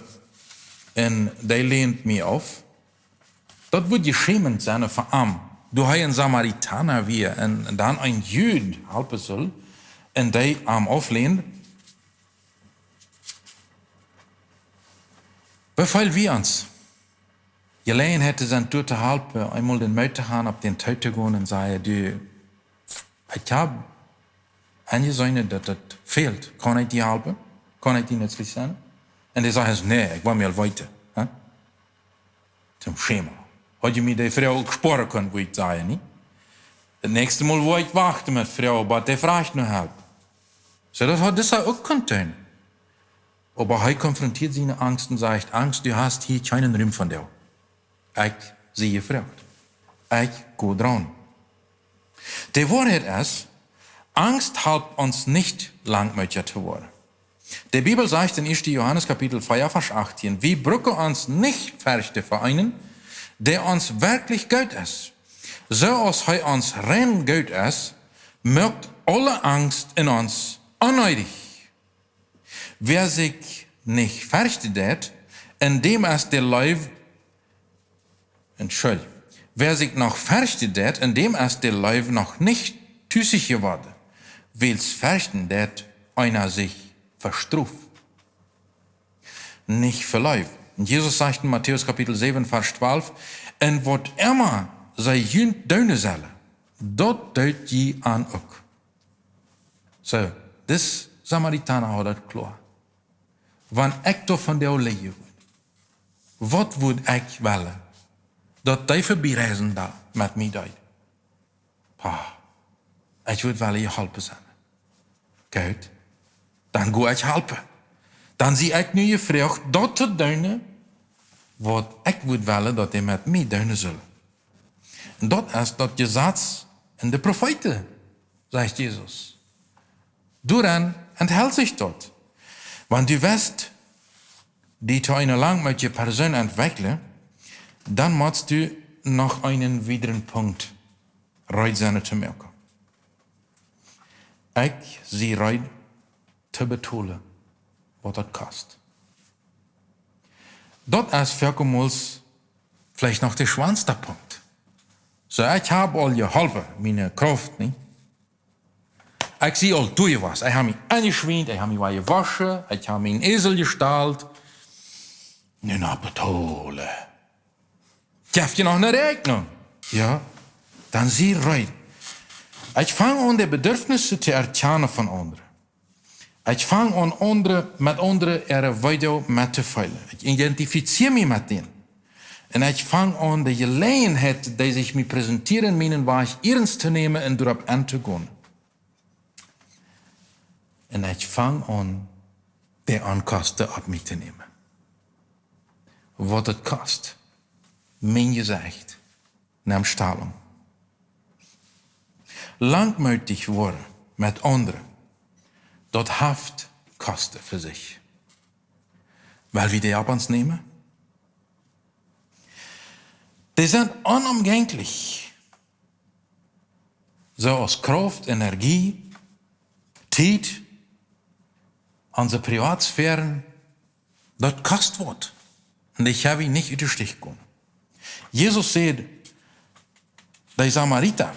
un dee länt mie auf? Daut wudd jeschämend sennen fa am, doa hee een Samaritana wia un dan een Jud halpen sull un dee am auflänt. Woo fäl wie ons? Jeläajenheit to sennen, doa to halpen, eemol dän Moot to haben, opp dän too to gonen un sajen: "Du, ekj hab enjeseenen, daut daut fält. Kaun ekj die halpen? Kaun ekj die nützlich sennen?" Un dee sajcht: "Nä, ekj well mie aul weeten." Hä? Toom Schämen. Haud jie mie dee Froag uk spoaren kunt, wudd ekj sajen, nä? Daut näakjste Mol wudd ekj wachten met Froagen, bat dee Froag noch halpt. Soo, daut haud disa uk kunt doonen. Oba hee konfrontieet siene Angst un sajcht: "Angst, du hast hia kjeenen Rum von die. Ekj sie jefroacht. Ekj go draun." De Woarheit es, Angst halpt ons nich langmootja to woaren. De Bibel sajcht en ieeschte Johanes Kapitel vea, Varsch achtieen: "Wie brucken ons nich ferchten fa eenen, dee ons werkjlich goot es. Soo aus hee ons rein goot es, moakt aule Angst en ons onneedich. Wäa sikj nich ferchten deit, en däm es de Leew, Entschuldigung, wäa sikj noch ferchten deit, en däm es de Leew noch nich tus jeworden, wiels ferchten deit eena sikj fa Strof, nich fa Leew." Un Jesus sajcht en Matäus Kapitel säwen, Varsch twalf: "Un waut emma see junt doonen sellen, daut doot jie an uk." Soo, dis Samaritana haud daut kloa. Wan ekj doa von dee lieden wudd, waut wudd ekj wellen, daut dee Vebiereisenda met mie deed? Pah, ekj wudd wellen jeholpen sennen. Goot, dan go ekj halpen. Dan sie ekj nu jefroacht, daut to doonen, waut ekj wudd wellen, daut dee met mie doonen sullen. Un daut es daut Jesaz un de Profeeten, sajcht Jesus. Doaraun enthält sikj daut. Wan du west die to eene langmootje Persoon entwekjlen, dan motst du noch eenen wiedren Punkt reed sennen to moaken. Ekj sie reed to betolen, waut daut kost. Daut es foakemols veleicht noch de schwoaste Punkt. Soo, ekj hab aul jeholpen, miene Krauft, nä? Ekj sie aul doa jewast. Ekj hab mie enjeschwient, ekj hab mie wada jewoschen, ekj hab mienen Esel jestalt. Nu noch betolen. Jeft je noch eene Reakjnunk? Jo. Dan sie reed. Ekj fang aun, de Bedürfnisse to erkjanen von aundre. Ekj fang aun, aundre, met aundre äare Weedoag met to feelen. Ekj identifizieer mie met dän. Un ekj fang aun, de Jeläajenheit, dee sikj mie präsentieren, mienen Wajch iernst to nämen un doaropp auntogonen. Un ekj fang aun, de Onkosten opp mie to nämen. Waut et kost, mien Jesecht, nemm Stalunk. Langmootich woaren met aundre, daut haft Kosten fa sikj. Well wie dee opp ons nämen? Dee sent onomgänglich. Soo aus Krauft, Energie, Tiet, onse Privatsphäre, daut kost waut. Un dee ha wie nich ut de Stich komen. Jesus säd, de Samarita,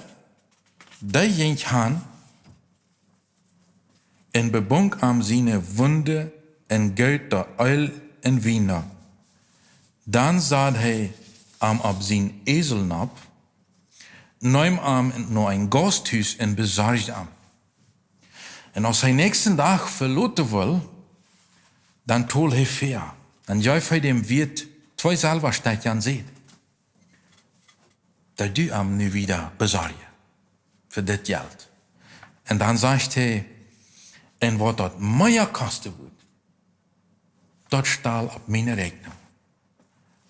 dee jinkj han un bebunk am siene Wunden un goot doa Eelj un Wien nopp. Dan sad hee am opp sien Esel nopp, neem am no een Gausthus un besorjd am. Un aus hee näakjsten Dach veloten wull, dan told hee väa. Dan jeef hee däm Wirt twee Selwastekja un säd: "Doo du am nu wada besorjen fa dit Jelt." Un dan sajcht hee: "Un waut daut mea kosten woat, daut stal opp miene Reakjnunk.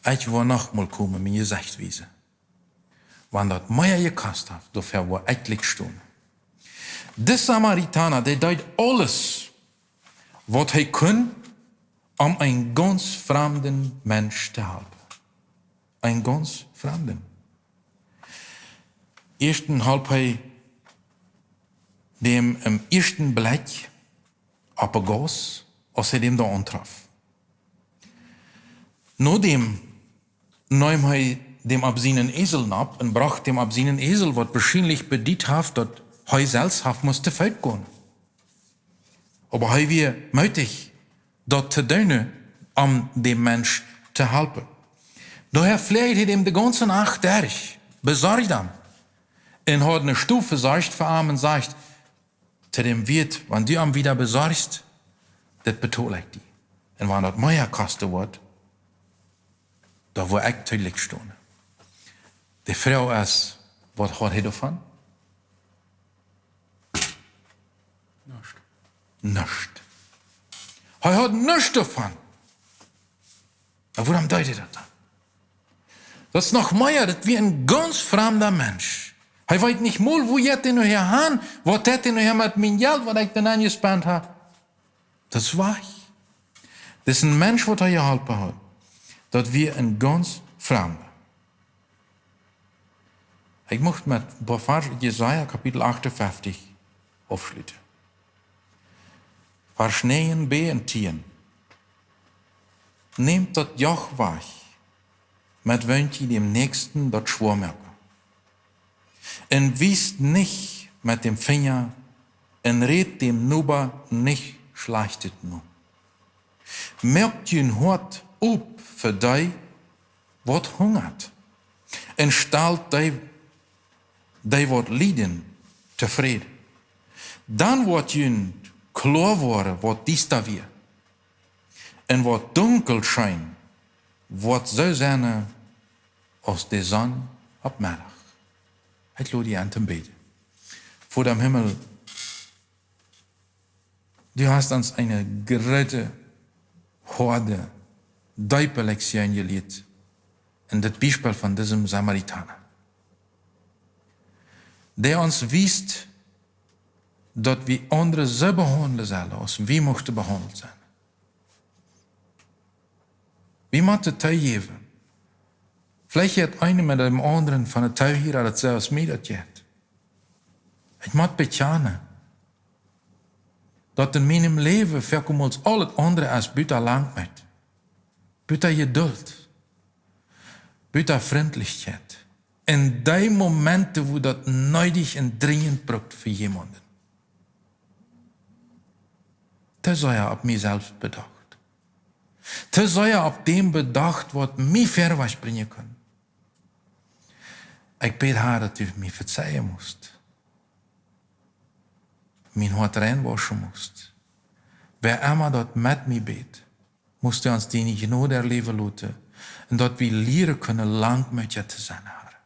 Ekj woa noch mol komen, mien Jesecht wiesen. Wan daut mea jekost haft, doafäa woa ekj jlikj stonen." Dis Samaritana, dee deed aules, waut hee kunn, om een gaunz framden Mensch to halpen. Een gaunz framden. Ieeschten holp hee däm em ieeschten Blekj opp de Gauss, aus hee däm doa auntrof. Nodäm neem hee däm opp sienen Esel nopp un brocht däm opp sienen Esel, waut woarschienlich bediet haft, daut hee selfst haft must to Foot gonen. Oba hee wia mootich, daut to doonen, om däm Mensch to halpen. Doahäa fläajcht hee däm de gaunze Nacht derch, besorjd am, un haud eene Stow vesorcht fa am un säd to däm Wirt: "Wan du am wada besorjst, daut betol ekj die. Un wan daut mea kosten woat, dan woa ekj to jlikj stonen." De Froag es, waut haud hee doavon? Nuscht. Nuscht. Hee haud nuscht doavon. Oba wuarom deed hee daut dan? Daut es noch mea, daut wia een gaunz framda Mensch. Hee weet nich mol, wua jeit hee nu hia han, waut deit hee nu hia met mien Jelt, waut ekj doa nenn jespent hab. Daut es wajch. Daut es een Mensch, waut hee jeholpen haud. Daut wia een gaunz framda. Ekj mucht met een poa Varsch ut Jesaja Kapitel achtunfeftich aufschluten. Varsch näajen bat tieen. Nämt daut Joch wajch, met waut jie däm Näakjsten daut schwoa moaken. Un wiest nich met däm Finja un rät däm Noba nich Schlajchtet no. Moakt jun Hoat op fa dee, waut hungat, un stalt dee, dee waut lieden, tofräd. Dan woat junt kloa woaren, waut diesta wia, un waut dunkel scheen, woat soo sennen aus de Sonn opp Meddach. Ekj lod die en toom bäden. Voda em Himmel, du hast ons eene groote, hoade, deepe Lektion jelieet en daut Biespel von disem Samaritana, dee ons wiest, daut wie aundre soo behaundlen sellen, aus wie muchten behaundelt sennen. Wie motten toojäwen. Veleicht jeit eena met däm aundren von de Too hia, daut soo aus mie daut jeit. Ekj mott bekjanen, daut en mienem Läwen foaken mol aules aundre es buta Langmoot, buta Jeduld, buta Frintlichkjeit. En dee Momenten, wua daut needich un drinjent brukt fa jemaunden. Too sea opp mie selfst bedocht. Too sea opp däm bedocht, waut mie wieda brinjen kunn. Ekj bäd, Herr, daut du mie vezeien must. Mien Hoat reinwauschen must. Wäa emma daut met mie bät, must du ons diene Jnod erläwen loten, un daut wie lieren kunnen Langmootja to sennen, Herr.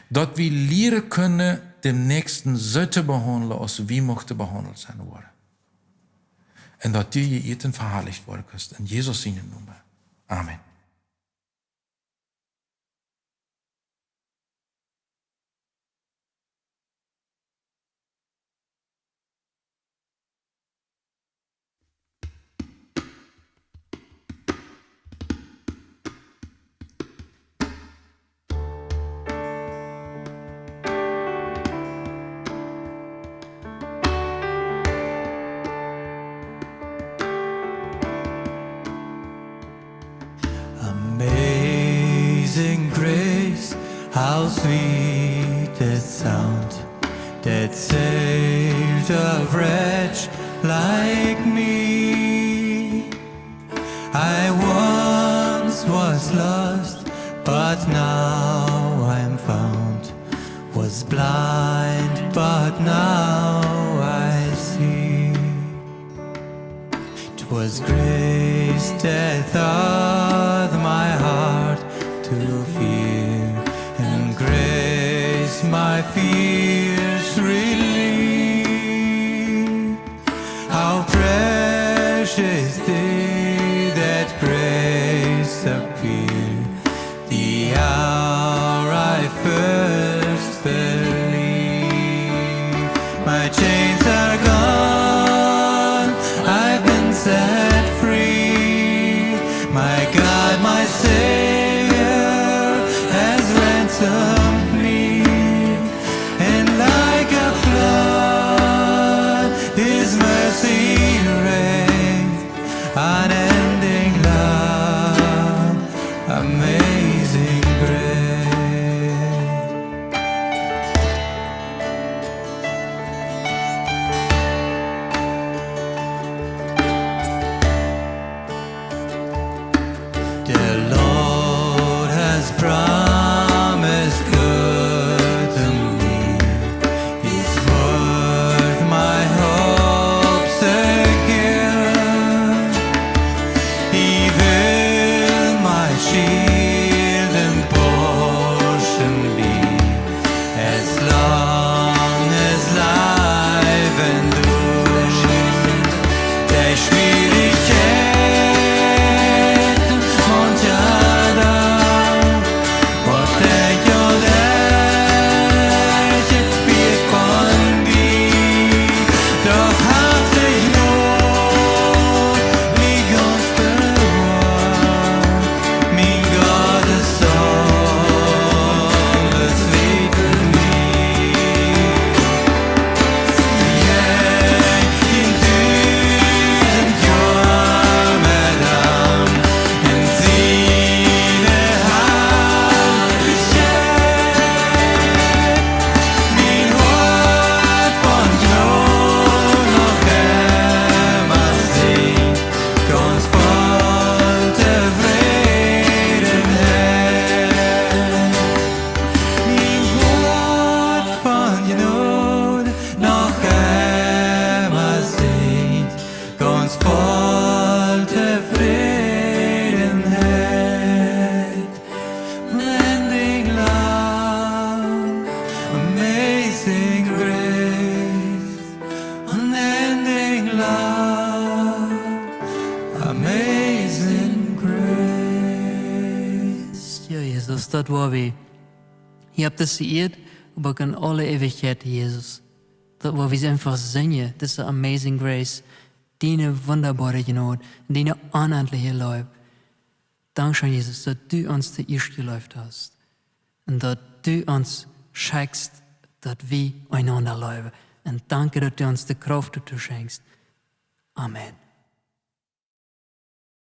Daut wie lieren kunnen däm Näakjsten soo to behaundlen, aus wie muchten behaundelt sennen woaren. Un daut du jeieet un veharlicht woaren kaust. En Jesus sienen Nomen. Amen. Amazing grace, how sweet the sound that saved a wretch like me. I once was lost, but now I'm found. Was blind, but now I see. 'Twas grace that taught my heart to fear, and grace my fears relieved. How precious day that grace appeared, the hour I first believed. My chains are gone, I've been set free. My God, my Savior has ransomed me. And like a flood, His mercy reigns, unending love, amazing grace. The Lord has promised good to me. His word my hope secure. He will my shield and portion be. As long as life endures, the Schwierigkeiten und Jahre, was der Jodäische Fiat von dir, doch haft dich nur, wie Gott bewahrt. Mein Gott ist alles wie für mich. Jäg in tausend Joa met am in siene Harlichkjeit. Mien Hoat von Jnod noch emma sinjt, gaunz voll Tofrädenheit. Mien Hoat von Jnod noch emma sinjt, gaunz voll Tofrädenheit. Unending love, amazing grace. Unending love, amazing grace. Jo, Jesus, daut woa wie hia opp dise Ieed, oba uk en aule Eewichkjeit, Jesus. Daut woa wie eefach sinjen, dise amazing grace, diene wundaboare Jnod, diene onendliche Leew. Dankscheen, Jesus, daut du ons toieescht jeleeft hast. Un daut du ons schekjst, daut wie eenaunda leewen. Un danke, daut du ons de Krauft doatoo schenkjst. Amen.